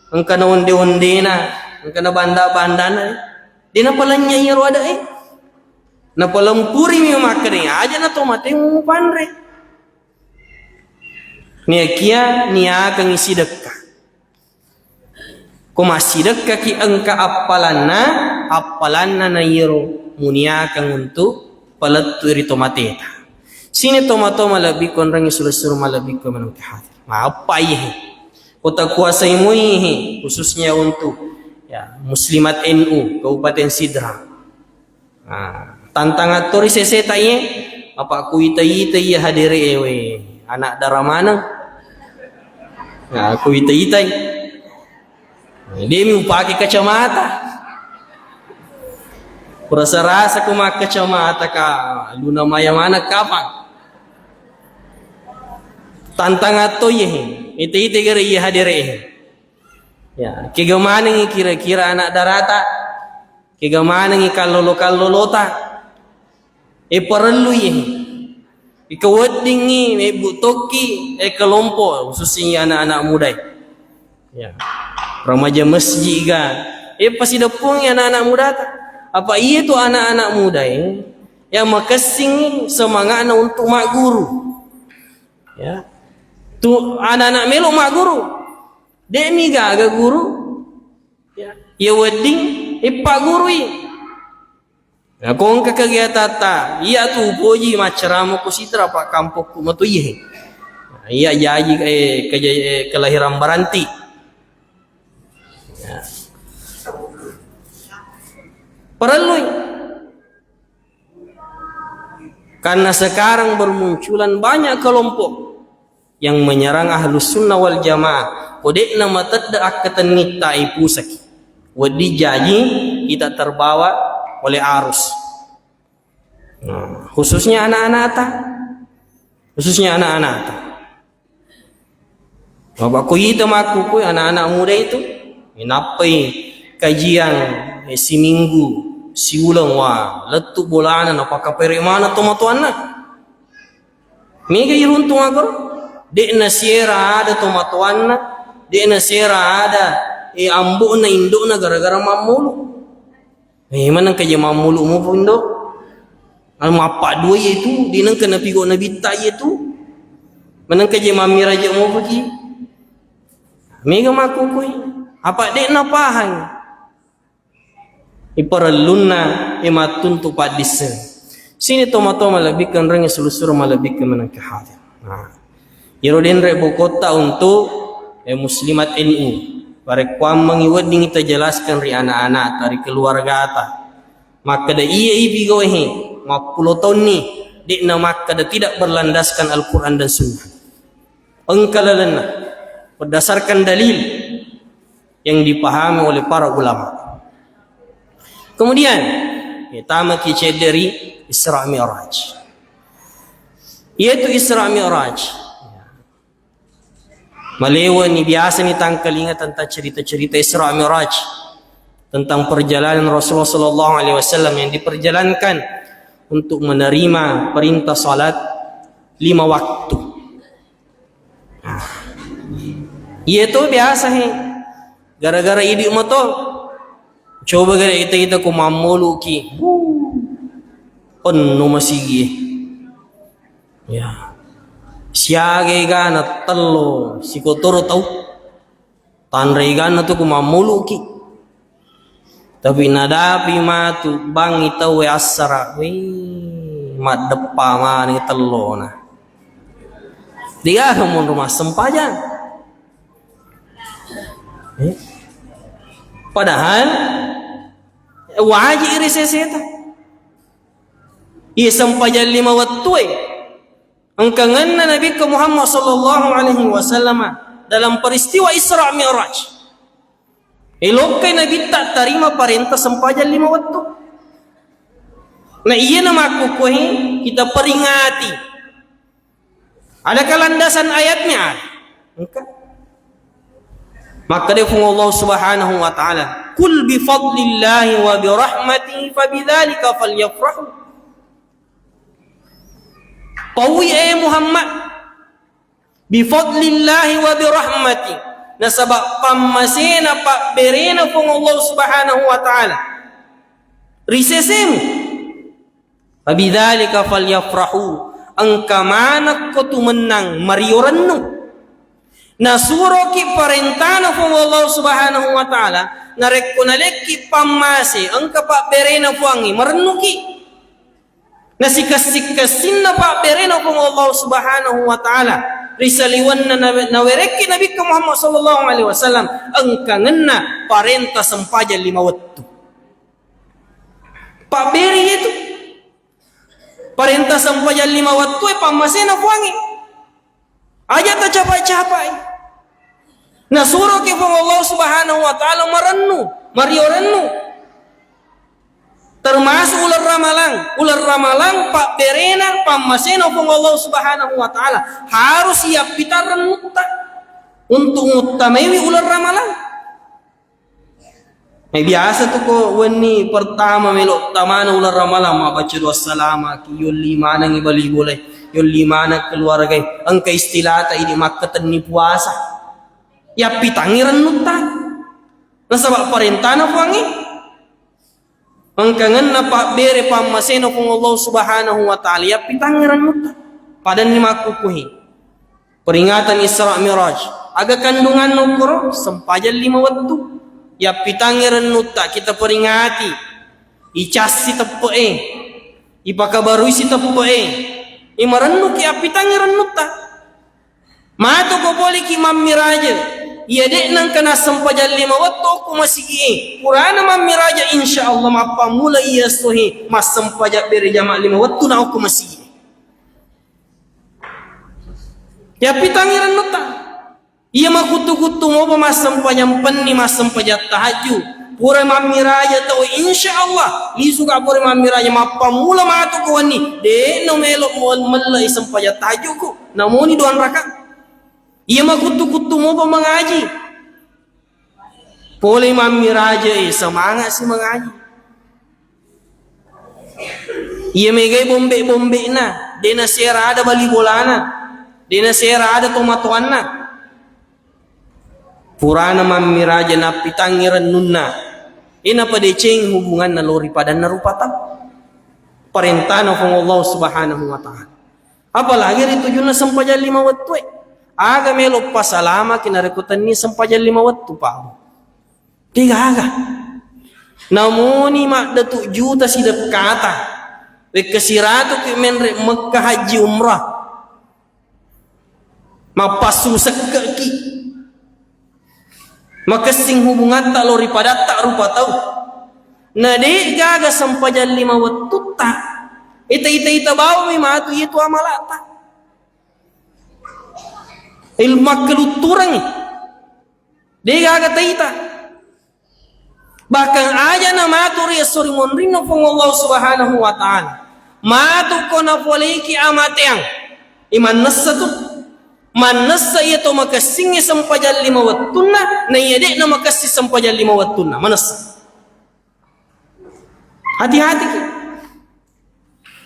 Engka na onde-ondena, engka na banda-bandana. De'na palennyai iyaro ada e. Napalempurimi makkeda, aja na tomatemu mupanre. Niakia niakangngi sidekka. Ko massidekkaki engka appalanna, appalanna na iyaro muniakang untuk palettu ri tomateta. Sini toma-toma lebbi konrangi sulu-sulu malebbi ko menungke hadir. Maappa iye. Kota kuasai mui, khususnya untuk, ya, Muslimat N U Kabupaten Sidrap. Nah, tantangan to ri seseta iye, apa kuita-ita iya hadere ewe, anak dara maneng. Nah, kuita-itai. Demi upake kacamata. Kurasa-rasa ku makkacamata ka, luna maya mana kapang. Tantangan to iye, ita-ita gare iya hadere. Ya, kega manengi kira-kira anak darata? Kega manengi kallolo-kallolota? E, parellu iye. Ika weddingngi mebbu tokki, e, kelompok, khususnya anak-anak muda. Ya. Remaja masjid ga. E, pasideppungi anak-anak mudata. Apa iya tu anak-anak muda, e, ya, makessing semangatna untuk magguru. Ya. Tu anak-anak melo magguru. De'mi gaga guru. Ya. Iya wedding, ippa gurui. Nah, ko engka kegiatatta, iya tu upoji maccarama ku Sidrap, apa kampokku matu iye. Nah, iya jaji, eh, keja-, eh, kelahiran Baranti. Ya. Parellui. Karena sekarang bermunculan banyak kelompok yang menyerang Ahlus Sunnah wal Jamaah. Ko de'na matedde akkatennitta, ipusaki. Wedding jaji kita terbawa oleh arus. Nah, khususnya anak-anakta. Khususnya anak-anakta. Bapak, ko ita makkukui anak-anak muda itu, inappai kajian, eh, siminggu, siuleng, wa, lettu bolana, napakapere mana tomatoanna. Mega iruntung ako, de'na siera ada tomatoanna, de'na siera ada, eh, ambo'na, indo'na gara-gara mammulu. Eh, manengka je mammulu mupu indo. Anu mappa dua iye tu, di nengka napigo nabitta iye tu. Manengka je mammiraja mupu ki. Mega makkukui. Apa de'na pahang. Iparellunna, eh, mattuntu paddisseng. Sini toma-toma malebbikkeng rengnge, sulu-sulu malebbikkeng menengka hadir. Nah. Iyaro denre bokotta untuk, eh, Muslimat N U. Parekkuammengi weddingi tajelaskan ri anak-anakta, ri keluargata. Makkeda iya ipigohe, mappulo taunni, de'na makkeda tidak berlandaskan Al-Quran dan Sunnah. Engka lalenna, berdasarkan dalil yang dipahami oleh para ulama. Kemudian, ya, tamaki cedde ri Isra Mi'raj. Yaitu Isra Mi'raj. Maleweni biasa ni tangkalinga tentang cerita-cerita Isra Mi'raj, tentang perjalanan Rasulullah sallallahu alaihi wasallam yang diperjalankan untuk menerima perintah salat lima waktu. Nah, iya to biasa he. Gara-gara idi mato. Coba gare ita-ita ko mammoluki. Penno masigi. Ya. Siaga egana tello, sikotoro tau. Tanre egana tu ko mammoluki. Tapi nadapi matu bangngi tauwe assara, wih, maddeppa maneng tellona. Degaga monro massempajang. Eh? Padahal wajib ri seseta. Iya sempajang lima wettue. Engkangenna Nabi Muhammad sallallahu alaihi wasallam dalam peristiwa Isra Mi'raj. Elokkai Nabitta tarima parenta sempajang lima wettu. Na iyana makkukkuhe kita peringati. Adakah landasan ayatnya? Ada. Engka. Makkeda Puang Allah Subhanahu wa Ta'ala, "Qul bi fadlillahi wa bi rahmatihi fa bidzalika falyafrahu." Paui, eh Muhammad, "bi fadlillahi wa bi rahmati." Nasaba pammasena, pabberena Puang Allah Subhanahu wa Ta'ala ri sesemu. "Fa bidzalika falyafrahu." Engka manekko tu mennang mario rennu. Nasuroki parentana Puang Allah Subhanahu wa Ta'ala, narekko nalekki pammase, engka pabberena Puangnge, marennuki. Nasikessi-kessinna pabberena Puang Allah Subhanahu wa Ta'ala. ri saliwenna nawe-, nawerekki Nabikka Muhammad sallallahu alaihi wasallam, engkangenna parenta sempajang lima wettu. Pabbere itu. Parenta sempajang lima wettu e pammasena Puangnge. Aja tacapa-capai. Nasuroki Puang Allah Subhanahu wa Ta'ala marennu, mario rennu. Termasuk uleng Ramalang, uleng Ramalang pabberena pammasena Puang Allah Subhanahu wa Ta'ala. Harus iyappitang rennutta untuk nguttamaiwi uleng Ramalang. Eh, biasa tu ko wenni pertama melo tamana uleng Ramalang, mabbaca doa salama, yolli manengngi bali bola, yolli maneng keluarga, engka istilata idi makkatenni puasa. Yappitangngi rennutta. Nasaba parentana Puangnge. Engkangenna pabbere pammasena Puang Allah Subhanahu wa Ta'ala, yappitangngi rennutta. Padanni makkukkuhi. Peringatan Isra Miraj. Aga kandunganna ukkoro? Sempajang lima wettu. Yappitangngi rennutta, kita peringati. Icassi teppe'e. Ipakabaruisi teppe'e. Imarennuki appitangngi rennutta. Matuko poleki mammiraja. Iya de'na engka nassempajang lima wettu okko masigi'e. Purana mammiraja, insya Allah mappammula iya esso he massempajang bere jama lima wettu na okko masigi'e. Yappitangngi rennutta. Iya makuttu-kuttu mopa massempajang penni, massempajang tahajju. Pura mammiraja tau, insya Allah lisuka pura mammiraja mappammula matu ko wenni. De'no melo mo-, mella isempajang tahajjuku. Namoni doang raka. Iya makuttu-kuttu mopa mangaji. Pole mammiraja e, semangat si mangaji. Iya megai bombe-bombe'na, de nasera ada bali bolana, de nasera ada tomatoanna. Purana mammiraja nappitangngi rennunna, e napadeceng hubunganna lao ri padanna rupa tau. Parentana Puang Allah Subhanahu wa Ta'ala. Apalagi ri tujunna sempajang lima wettu e. Aga melo pasalamaki narekko tennia sempajang lima wettu, Pak? Degaga. Namoni maddatu juta sidekkata. Wekka siratuki menre Mekka haji umrah. Mappassu sekkeki. Makessing hubungatta lao ri padatta rupa tau. Na degaga sempajang lima wettutta. Ita-ita-ita bawami matu iya tu amalata. Ilmu makkelutturangngi. Degaga taita. Bahkan aja na matu ri esso ri monrinna Puang Allah Subhanahu wa Ta'ala. Matu ko napoleiki amateang. Imannessa tu. Mannessa iya to makessingngi sempajang lima wettunna, na iya de'na makessing sempajang lima wettunna. Manessa. Hati-hati ki.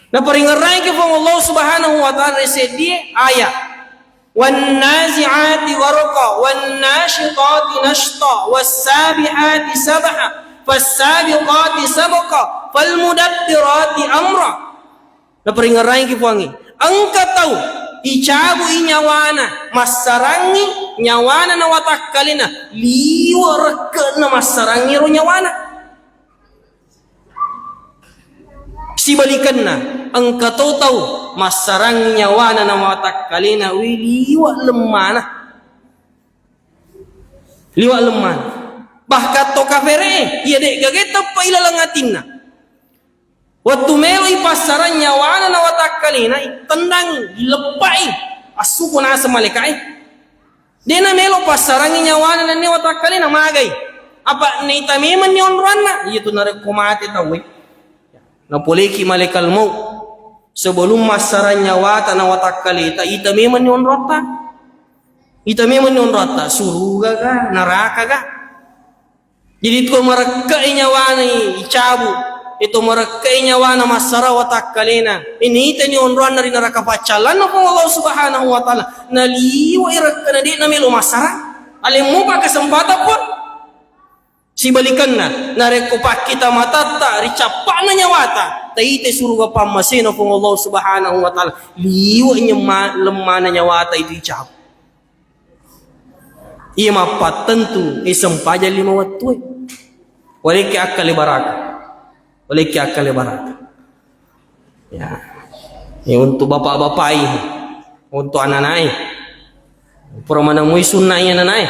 Naparingerraiki Puang Allah Subhanahu wa Ta'ala ri seddie ayat. Wan nazi'ati gharqa, wan nasyitati nasyta, was sabihati sabha, fas sabiqati sabqa, fal mudabbirati amra. Naparingerraiki Puangnge. Engka tau icabu i nyawana, massarangngi nyawana na watakkalena, liwe rekke'na massarangngi ro nyawana. Sibalikenna, engka to tau massarang nyawana na watakkalena, wi liwe lemmana. Liwe lemmana. Bahkan to kafere, iya de'gaga teppa ilaleng atinna. Wettu melo ipassarang nyawana na watakkalena, ittendangi, ileppai, assuko naseng malaika'e. De'na melo passarangngi nyawana nennia watakkalena, magai. Apa naita memenni onroanna? Iyatu narekko mate tauwe, napoleki malaikat maut. Sebelum massarang nyawata na watakkaleta, ita memenni onroatta. Ita memenni onroatta, suruga ga, neraka ga. Jadi, itu marekkai nyawana icabu, itu marekkai nyawana massara watakkalena. Ini itani onroanna ri neraka paccallanna Puang Allah Subhanahu wa Ta'ala. Naliwai rekkana, de'na melo massara. Alemmu pa kesempatan pun. Sibalikanna, narekko pakkita matatta ri cappa'na nyawata, taita suruga pammasena Puang Allah Subhanahu wa Ta'ala. Liwai nyemma-, lemmana nyawata itu icabu. Iya mappattentu, eh, sempajang lima wettue. Walekki akkale baraka. Walekki akkale baraka. Ya. Ya, untuk bapak-bapai, untuk anak-anai. Pura manemmui sunna iya nanae.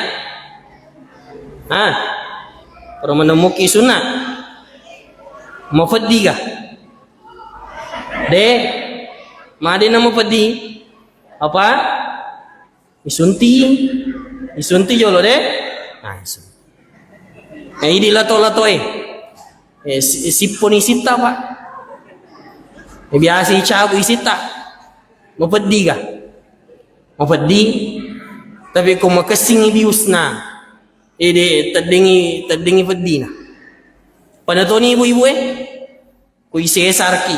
Ah. Pura manemmui sunna. Mafeddi ga? De. Made na mafeddi. Apa? Isunti. Isunti jolo de. Ah, isunti. Eh, idi lato-lato e. Eh, si-, sipponi sitta, Pak. Eh, biasa icabu isitta. Mafeddi ga? Mafeddi. Tapi ko makessingi biusna, ede teddengi, teddengi feddina. Pada toni ibu-ibu e, ko isesarki,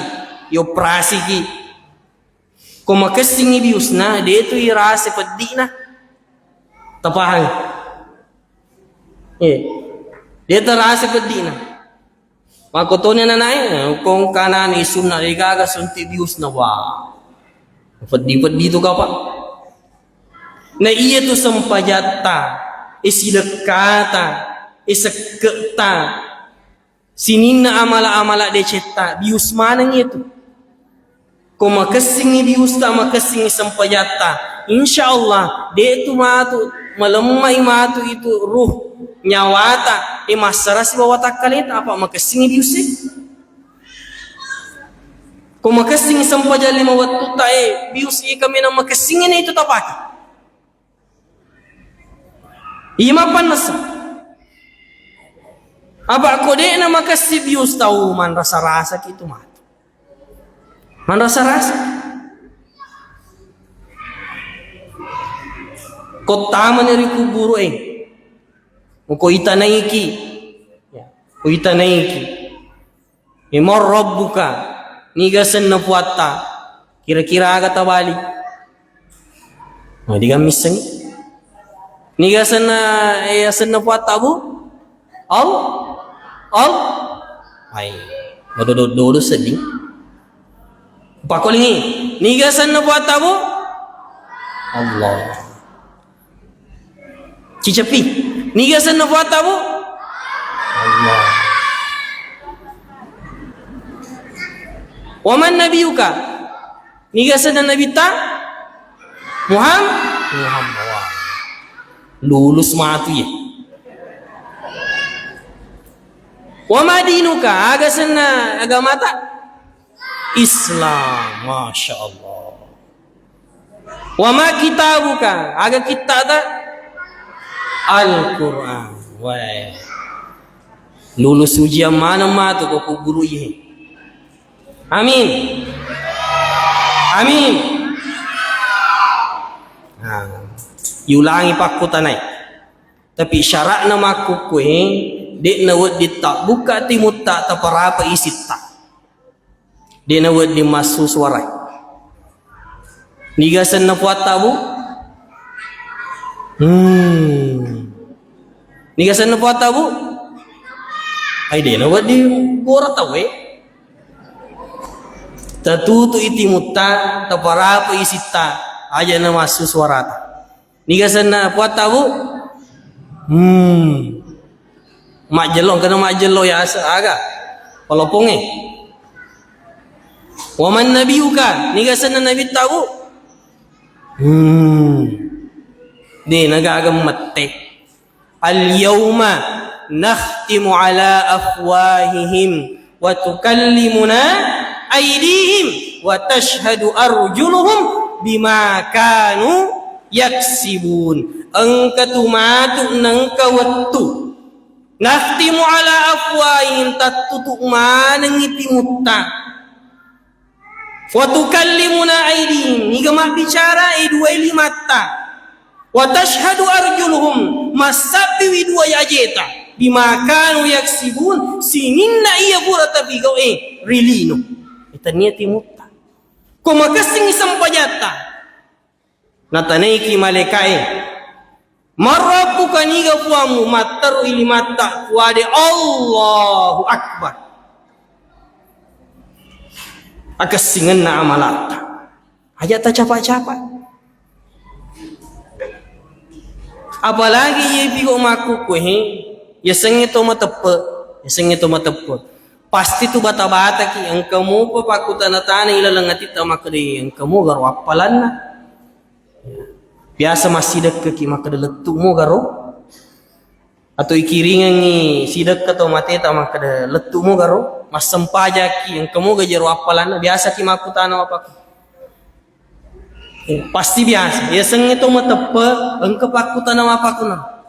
ioperasiki. Ko makessingi biusna, de tu irase feddina. Tapahang? Eh, de terase feddina. Makkotoni ananae, eh, kong kanani sunna degaga sunti biusna, wah. Peddi-peddi tu kapa. Na iya tu sempajatta, isidekkata, isekketa, sininna amala-amala decetta, bius maneng iya tu. Ko makessingi biusta, makessingi sempajatta, insya Allah, de tu matu, malemmai matu itu ruh, nyawata, e massara sibawa takkaleta, apa makessingi bius e. Ko makessingi sempajang lima wettutta, e bius e kaminang makessingi na itu tapake. Iya mappannessa. Apa ko de'na makessing bius tau manrasa-rasaki tu matu. Manrasa-rasa. Ko tamani ri kuburu e. Ko itanaiki. Ya, ko itanaiki. E, man rabbuka, niga asenna puatta? Kira-kira aga tabali? Nah, diga missengi. Niga asenna, e, asenna puatta, Bu? Al? Al? Ai, madodo-dodo sedding. Pakolingi, niga asenna puatta, Bu? Allah. Cicepi. Niga asenna puatta, Bu? Allah. Wa man nabiyuka? Niga asenna nabitta? Muham-, Muhammad. Wah. Lulus matu ye. Wa ma dinuka? Aga asenna agamata? Islam. Masya Allah. Wa ma kitabuka? Aga kittata? Al-Quran. Wah. Lulus ujian maneng matu ko guru iye. Amin. Amin. Nah, iulangi pakkutanai. Tapi syaratna makkukkue, de'na wedding tabbukka timutta taparapa isitta. De'na wedding massu suara. Niga asenna puatta, Bu? Hmm. Niga asenna puatta, Bu? Ai, de'na wedding gora tauwe. Tatutu i timutta, taparapa isitta, aja na massu suarata. Niga asenna puatta, Bu? Hmm. Majjello, engkana majjello ya asa-, aga? Palopongnge. Wa man nabiyuka? Niga asenna nabitta, Bu? Hmm. De, naga aga mette. Al-yauma nakhtimu ala afwahihim wa tukallimuna aidihim wa tashhadu arjuluhum bima kanu yaksibun. Engka tu matu nengka wettu. Nakhtimu ala afwahihim, tattutu manengngi timutta. Wa tukallimuna aidihim, niga mabbicara e duai limatta. Wa tashhadu arjuluhum, massabbiwi duai ajeta. Bima kanu yaksibun, sininna iya pura tapigau e ri lino. Itannia timutta. Ko makessingi sempajatta. Natanaiki malaikae, "Man rabbuka, niga puammu?" Matteru i limatta, kuade, "Allahu Akbar." Akessingenna amalatta. Aja tacapa-capa. Apalagi iye pigo makkukku, he, yasengnge to mateppe, yasengnge to mateppe. Pasti tu bata-bataki, engka mupa pakkutana-tana ilaleng atitta makkeda, engka muga ro appalanna. Ya. Biasa massidekkeki makkeda, "Lettu'mo garo?" Atau ikiringengngi sidekka tau mateta makkeda, "Lettu'mo garo?" Massempajaki, engka moga jero appalanna, biasaki makkutana bapakku. Eh, pasti biasa. Yasengnge to mateppe, engka pakkutana bapakku na.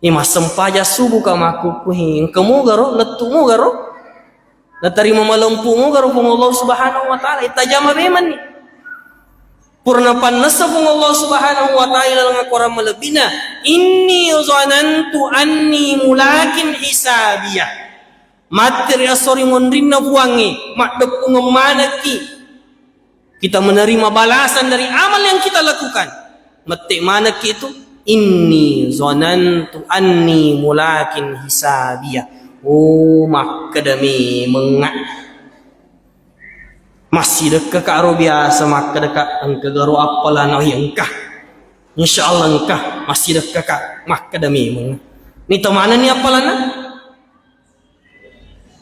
Eh, massempajang subuh ka makkukkuhi, engka moga ro, lettu moga ro, natarima malempu moga ro Puang Allah Subhanahu wa Ta'ala, eh, tajama memang ni. Purana pannessa Puang Allah Subhanahu wa Ta'ala laleng akorang malebbina, "Inni zanantu anni mulakin hisabiyah." Matti ri esso ri monrinna Puangnge, maddeppungeng manekki. Kita menerima balasan dari amal yang kita lakukan. Mette manekki itu, "Inni zanantu anni mulakin hisabiyah." Oh, makkeda memengnga. Massidekka ka ro biasa makkeda ka, "Engka garo appalana?" Oh, iya, engka. Insya Allah engka. Massidekka ka, makkeda memengnga. Ni to manenni appalana?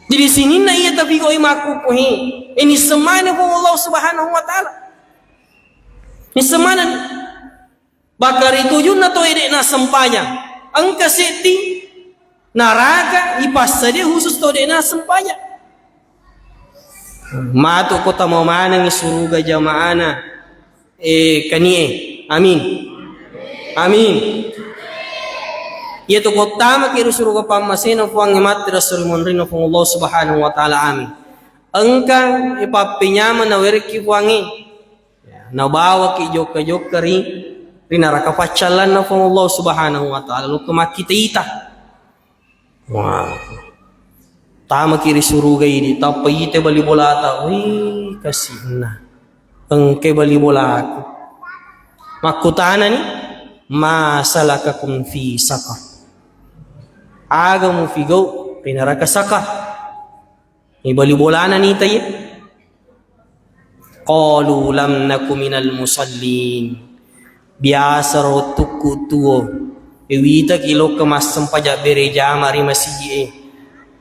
Jadi sininna iya tapigau'i makkukkuhi, eh, nissemmaneng Puang Allah Subhanahu wa Ta'ala. Nissemmaneng. Bakka ri tujunna to ede' nassempajang. Engka seddi naraka ipassadia khusus to de' nassempajang. Matu ko tama maneng suruga jamaana. Eh, kanie. Amin. Amin. Iya tu ko tamaki ri suruga pammasena Puangnge matti ri esso ri monrinna Puang Allah Subhanahu wa Ta'ala. Amin. Engka, eh, pappenyameng nawerekki Puangnge. Ya, nabawaki jokka-jokka ri, ri naraka paccallanna Puang Allah Subhanahu wa Ta'ala. Lokka makkita-ita. Wah. Tamaki ri suruga idi, tappa ite bali bolata. Wih, kasi'na. Engke bali bolaku. Makkutanani, "Ma salakakum fi saqar?" Aga mufigau ri naraka Saqar? Ni bali bolana nita iye. Qalu lam naku minal musallin. Biasa ro wettukku tuo, e, witaki lokka massempajang bere jama ri masigi'e.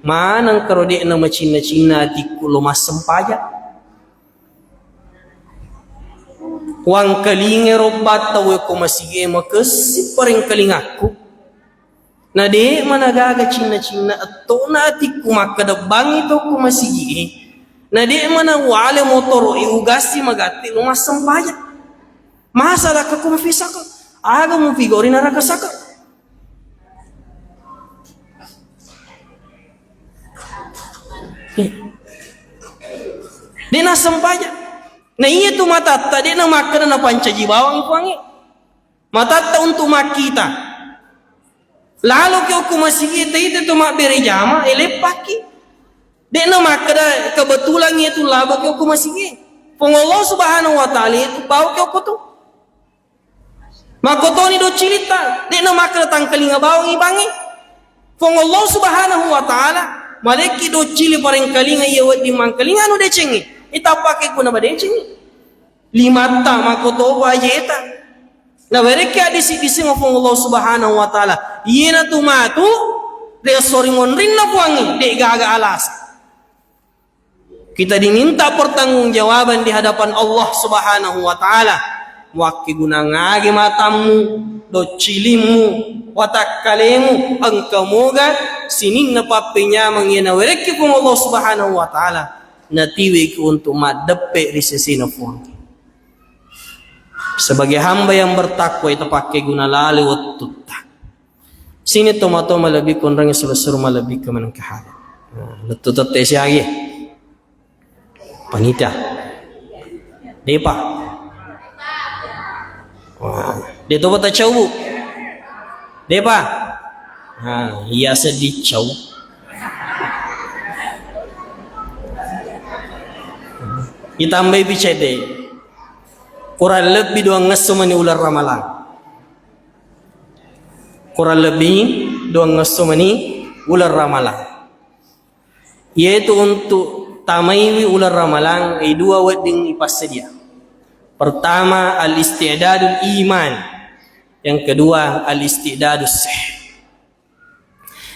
Maneng karo de'na macinna-cinna atikku lo massempajang. Wangkalinga ro batta wekko masigi'e makessing parengkalingakku. Na de' mana gaga cinna-cinna ettona atikku makkeda bangngi to ko masigi'e. Na de' mana wale motoro'e ugassi magatti lo massempajang. Ma salakakum fi saqar? Aga mufigau ri naraka Saqar? De' nassempajang. Na iya tu matatta de' namakkeda napancaji bawang Puangnge. Matatta untuk makkita. Laloki okko masigi'e, taita to mabbere jama, e, leppakki. De'na makkeda kebetulan iya tu laboki okko masigi'e. Puang Allah Subhanahu wa Ta'ala iya tu baoki okko tu. Makkotoni doccilitta, de'na makkeda tangkalinga bawangi bangnge. Puang Allah Subhanahu wa Ta'ala malekki doccili parengkalinga iya wedding mangkalinga anu decengnge. Itappake kuna badecengnge. Limatta makkotoko ajeta. Nawerekki addisi-dising Puang Allah Subhanahu wa Ta'ala. Iyanatu matu ri esso ri monrinna Puangnge, de' gaga alasang. Kita diminta pertanggungjawaban di hadapan Allah Subhanahu wa Ta'ala. Muakkegunangage matammu, doccilimmu, watakkalemu, engka moga sininna pappenyameng iya nawerekki Puang Allah Subhanahu wa Ta'ala. Natiwiki untuk maddeppe ri sesena Puang. Sebagai hamba yang bertakwa, ita pakkeguna lale wettutta. Sini toma-toma lebih konrang suru-suru malebbi ke menengka hal. Nah, lettu tette siagi. Panitia. Depa. Wah, de' topa tacau, Bu. Depa. Nah, iya seddi cau. Itambai pi cedde. Kurang lebbi duangngesso mani uleng Ramalang. Kurang lebbi duangngesso mani uleng Ramalang. Yaitu untuk tamaiwi uleng Ramalang, e, dua wedding ipassedia. Pertama, al-isti'dadul iman. Yang kedua, al-isti'dadus sih.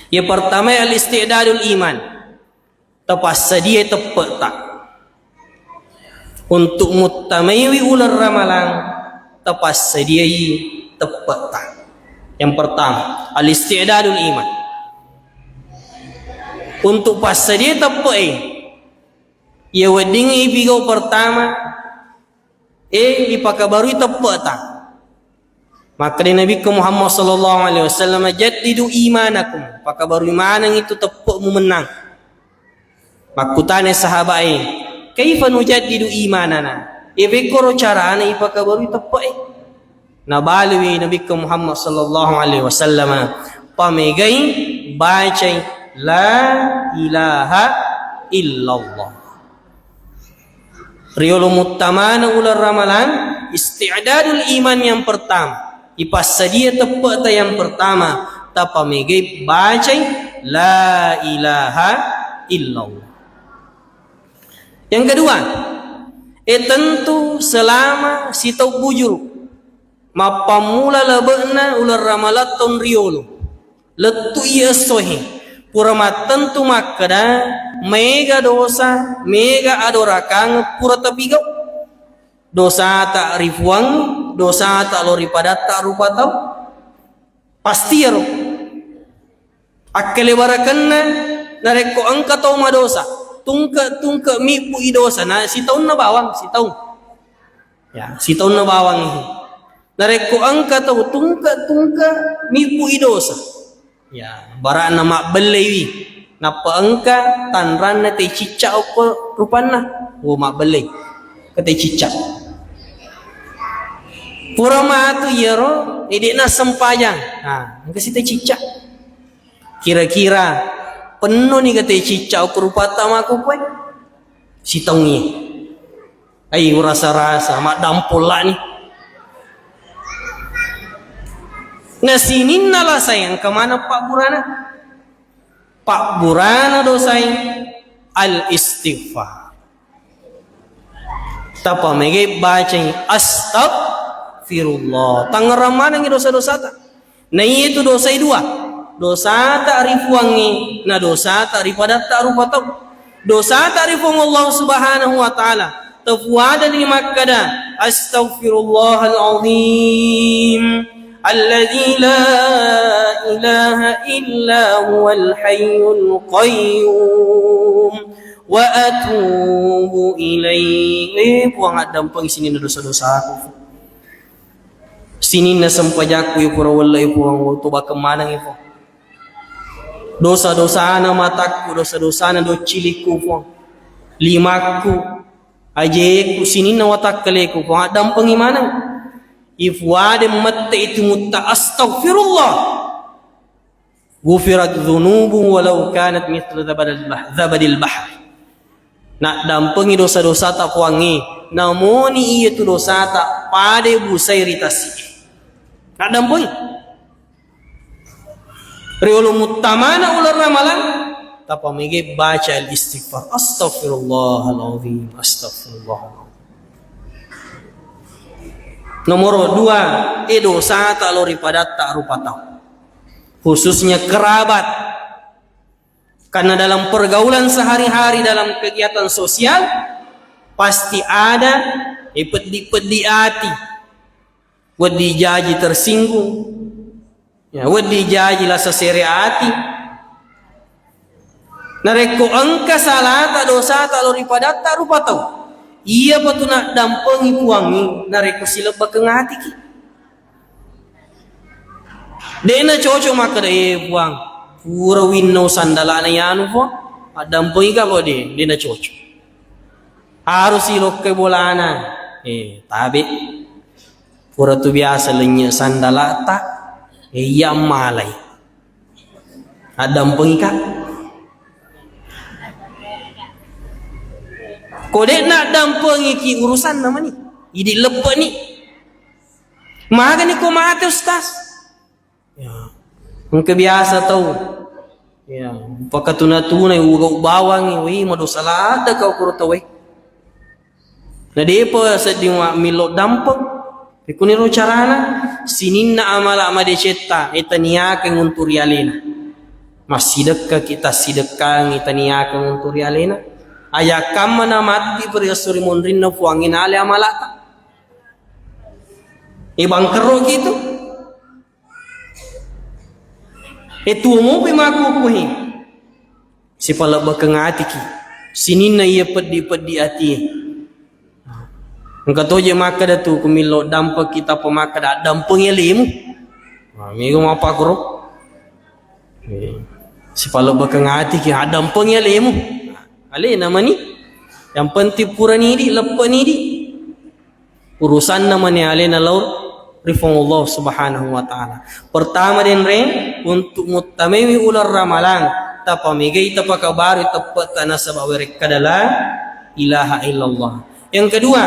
Iya pertama, al-isti'dadul iman. Tapassedia teppe'ta untuk muttamaiwi uleng Ramalang, tapassadiai teppe'ta. Yang pertama, al-isti'dadul iman. Untuk passadia teppe'e, iya weddingnge ipigau pertama, e, ipakabarui teppe'ta. Makkeda Nabikku Muhammad sallallahu alaihi wasallam, "Jaddidu imanakum." Pakabarui maneng itu teppe'mu mennang. Makkutana sahabae, "Kaifa nujaddidu imanana?" E, pekkoro carana ipakabarui teppe'e? Nabaliwi Nabikku Muhammad sallallahu alaihi wasallam, "Pamegai, bacai la ilaha illallah." Riolo muttamana uleng Ramalang, isti'dadul iman yang pertama. Ipassadia teppe'ta yang pertama, tapamegai bacai la ilaha illallah. Yang kedua, e, tentu selama sitau bujuru. Mappammula labe'na uleng Ramalang taung riolo, lettu iya essoe, pura mattentu makkeda, maega dosa, maega adorakangeng pura tapigau. Dosata ri Puang, dosata lao ri padatta rupa tau. Pasti iyaro. Akkalebarekenna, narekko engka tau madosa, tungke-tungke mibbu i dosa, na sitaunna bawang, sitaung. Ya, sitaunna bawang ihi. Narekko engka tau tungke-tungke mibbu i dosa. Ya, bara'na mabbellewi. Nappa engka tanranna te cicca okko rupanna. Wo mabbellei. Ke te cicca. Pura matu iyaro, e, de'na sempajang. Nah, engka si te cicca. Kira-kira penno ni gate cicca okko rupatta makkukkue? Sitaungngi. Ai, urasa-rasa, maddampollani. Na sininna lasai engka maneng pabburana. Pabburana dosai al-istighfar. Tapamegai bacai, "Astagfirullah." Tangngerang manengngi dosa-dosata. Na iyatu dosai dua. Dosata ri Puangnge, na dosata ri padatta rupa tau. Dosata ri Puang Allah Subhanahu wa Ta'ala. Tafuadani makkada, "Astaghfirullahal azim. Alladzi la ilaha illa huwal hayyul qayyum." Wa atubu ilaih. Eh, Puang, addampengi sininna dosa-dosaku. Sininna sempajakku, ya, pura wella, ya, Puang, tobakeng maneng, ya, Puang. Dosa-dosana matakku, dosa-dosana doccilikku, Puang. Limakku, ajeku, sininna watakkaleku, Puang, addampengi maneng. Ifuade mette itu mutta, astagfirullah. Ghufirat dzunubu walau kanat mithla zabadil bah-, zabadil bahr. Naddampengi dosa-dosata Puangnge, namoni iyatu dosata pada busai ri tasi'e. Naddampengi. Riolo muttamana uleng Ramalang, tapamege baca al-istighfar. Astaghfirullahaladzim, astaghfirullahaladzim. Nomor dua, e dosata lao ri padatta rupa tau. Khususnya kerabat. Karena dalam pergaulan sehari-hari, dalam kegiatan sosial, pasti ada, eh, peddi-peddi ati. Wedding jaji tersinggung. Ya, wedding jaji lasa sere ati. Narekko engka salata dosata lao ri padatta rupa tau, iyapa tu naddampengi Puangnge narekko silebbakeng atiki. De'na cocok makkeda, "Eh, Puang, pura winno sandalana yanu, Puang. Addampengi ka ko de, de'na cocok. Harus ilokkai bolana." Eh, tabe. Pura tu biasa lenye sandalata, eh, iya malai. Addampengi ka. Ko de'na addampengi ki urusanna mani. Idi leppeni. Magani ko mate, Ustaz? Ya. Engka biasa tau. Ya, pakatuna-tunai, uga ubawangi, wih, madosa ladde kau kuro tauwe. Na depa sedding wa-, millo dampeng. Kuniro carana, sininna amala madecetta, etaniakeng untu ri alena. Massidekka kita sidekkangi, etaniakeng untu ri alena. Ajakkamma na matti ri esso ri monrinna Puangnge nale amalata. E bangkerro ki tu. E tuo mopi makkukkue. Sipalebbekeng atiki. Sininna iya peddi-peddi atie. Engka toje makkeda tu, kumillo dampeng kita pemakkeda, "Dampeng alemu." Nah, mega mapakkuro. Eh, sipalebbekeng atiki, "Dampeng alemu." Alena mani. Yang penting purani di, leppeni di. Urusanna mani alena lao ri Puang Allah Subhanahu wa Ta'ala. Pertama denre, untuk muttamaiwi uleng Ramalang, tapamegai, tapakabarui teppe'ta nasaba werekkada la ilaha illallah. Yang kedua,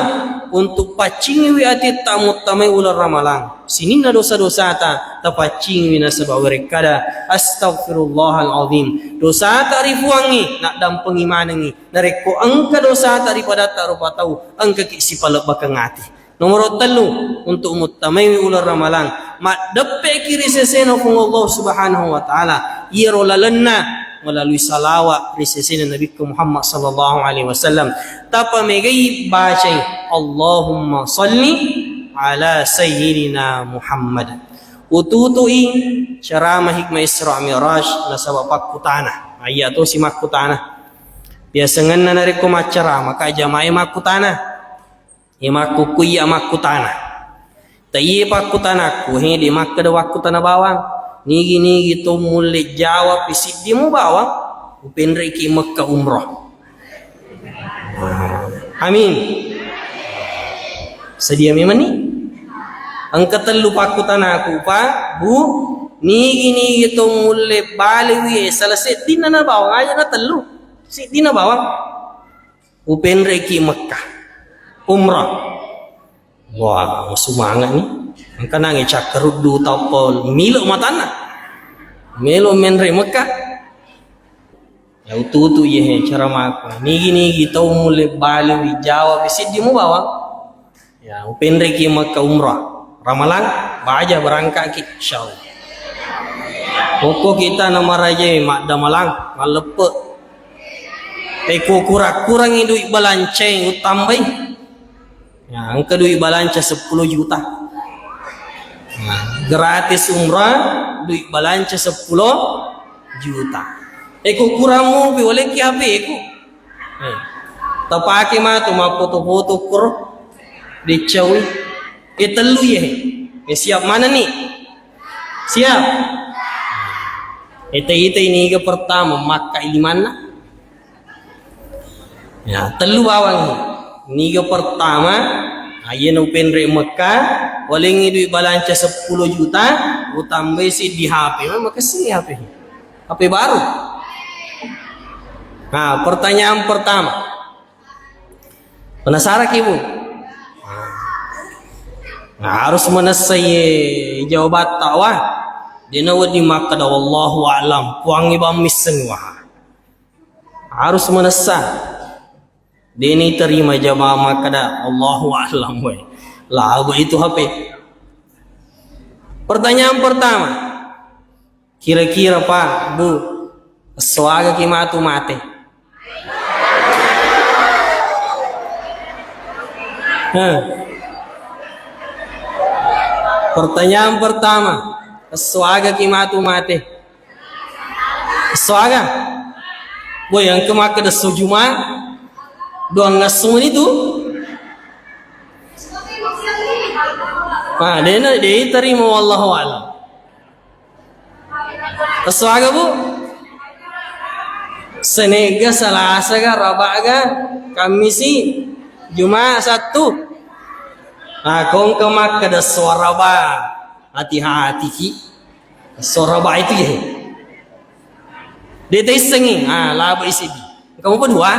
untuk paccingiwi atetta muttamai uleng Ramalang. Sininna dosa-dosata tapaccingiwi nasaba werekkada astaghfirullahal azim. Dosata ri Puangnge naddampengi manengngi. Narekko engka dosata ri padatta rupa tau, engkaki sipalebbakeng ati. Nomoro tellu, untuk muttamaiwi uleng Ramalang, maddeppeki ri sesena Puang Allah Subhanahu wa Ta'ala, iyaro lalenna melalui salawat ri sesena Nabikku Muhammad sallallahu alaihi wasallam. Tapamegai bacai, "Allahumma salli ala sayyidina Muhammad." Ututui ceramah hikmah Isra Mi'raj nasaba pakkutana. Ayya tosi makkutana. Biasangenna narekko maccarama, ka jamae makkutana. Iya makkukku, iya makkutana. Ta iye pakkutanakku, he, de makkeda wakkutana bawang. Nigi-nigi to mulle jawab siddi mu bawang, upenreki Mekka umrah. Amin. Sedia memang ni? Engka tellu pakkutanaku, Pak, Bu. Nigi-nigi to mulle baliwi, salah seddinna na bawang, aja na tellu. Seddinna bawang. Upenreki Mekka umrah. Wah, semangat ni. Engka nange cakkaruddu tappa milo matanna. Melo menre Mekka. Ya ututu ye, he, cara mako. Nigi-nigi tau mulle baliwi jawab siddi mu bawang. Ya, upenreki Mekka umrah. Ramalang, baja berangkat ki, insyaallah. Pokok kita nama raja, madda malang, malleppe. Eko kurang-kurangi duit balanca utambai. Ya, engka duit balanca seppulo juta. Nah, gratis umrah, duit balanca seppulo juta. Eko kurang mopi, oleh ki H P ku. Eh, tapake matu mappoto-poto kuro. Diccaui. Eh, tellu ye. Eh, siap mana ni? Siap. Eh, ita-ita ini ke pertama, makka ilimanna. Ya, tellu bawang. Niga pertama, ayyana upenre Mekka, walengngi duit balanca seppulo juta, utambai siddi H P. Memang kesini H P. H P baru. Nah, pertanyaan pertama. Penasaran ki, Bu? Nah, harus manessa ye jawabatta, wah. Dena wedding makkeda wallahu a'lam, puangngi bang misseng, wah. Harus manessa. Deni terima jamaah makkeda Allahu a'lam, weh. Laba itu H P. Pertanyaan pertama. Kira-kira, Pak, Bu, esso aga ki matu mate? Heh. Pertanyaan pertama. Esso aga ki matu mate? Esso aga? Woi, engka makkeda esso Juma, doang esso mani tu. Ah, dena, de tarima, wallahu a'lam. Esso aga, Bu? Senega, Salasa ga, Raba ga, Kammisi, Juma, Sattu. Ah, kongka makkeda esso Raba. Hati-hati ki. Esso Raba itu ya. De taissengi, ah, laba isi di. Kamu pa dua?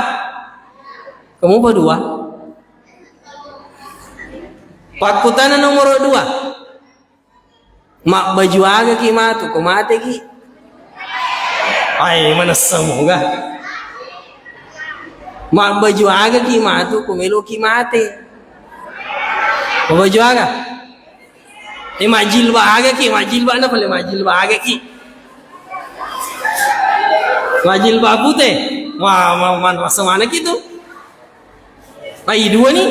Kamu pa dua? Pakkutana nomor dua. Mabbaju aga ki matu ko mate ki? Ai, manessa moga. Mabbaju aga ki matu ko melo ki mate? Mabbaju aga? Eh, majilba aga ki, majilba na pale majilba aga ki. Majilba pute. Wah, ma-, man-, masa mana ki tu? Ai, dua ni.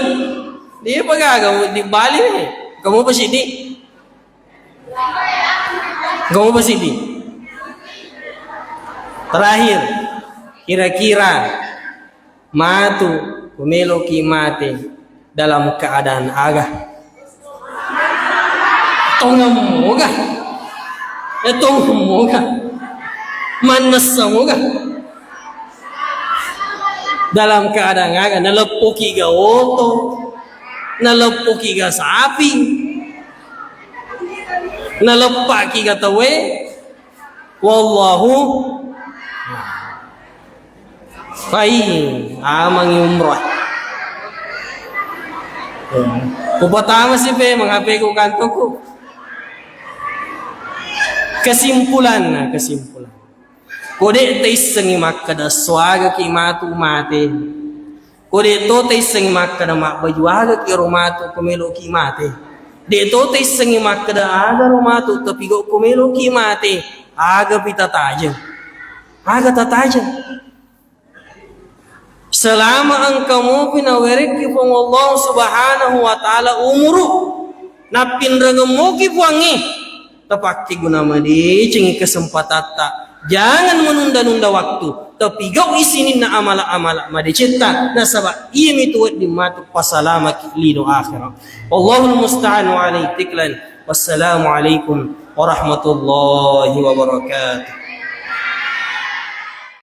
Dia pagaga di Bali ni. Kamu apa sih, Di? Kamu apa sih, Di? Terakhir, kira-kira matu, kumeloki mate dalam keadaan aga? Tongemmoga? Eh, tongemmoga? Mannessamoga? Dalam keadaan aga? Naleppoki ga oto? Naleppoki ga sapi? Naleppaki ga tauwe? Wallahu. Pai, amangi umrah. Kupatama si pe, mengape ku kantoku. Kesimpulanna, kesimpulan. Ko de' taissengi makkeda suagaki matu mate. Ko de' to taissengi makkeda mabbaju agaki ro matu ko meloki mate. De' to taissengi makkeda aga ro matu, tapi gau ko meloki mate, aga pi tatajeng. Aga tatajeng. Selama engka mopi nawerekki Puang Allah Subhanahu wa Ta'ala umuru, nappinrengeng moki Puangnge, tapakkeguna madecengi kesempatatta. Jangan menunda-nunda waktu. Tapi gau'i sininna amala-amala madecetta, nasaba iyami tu wedding matu pasalamaki lino akhirat. Wallahul musta'an wa alaihi tiklan. Wassalamualaikum warahmatullahi wabarakatuh.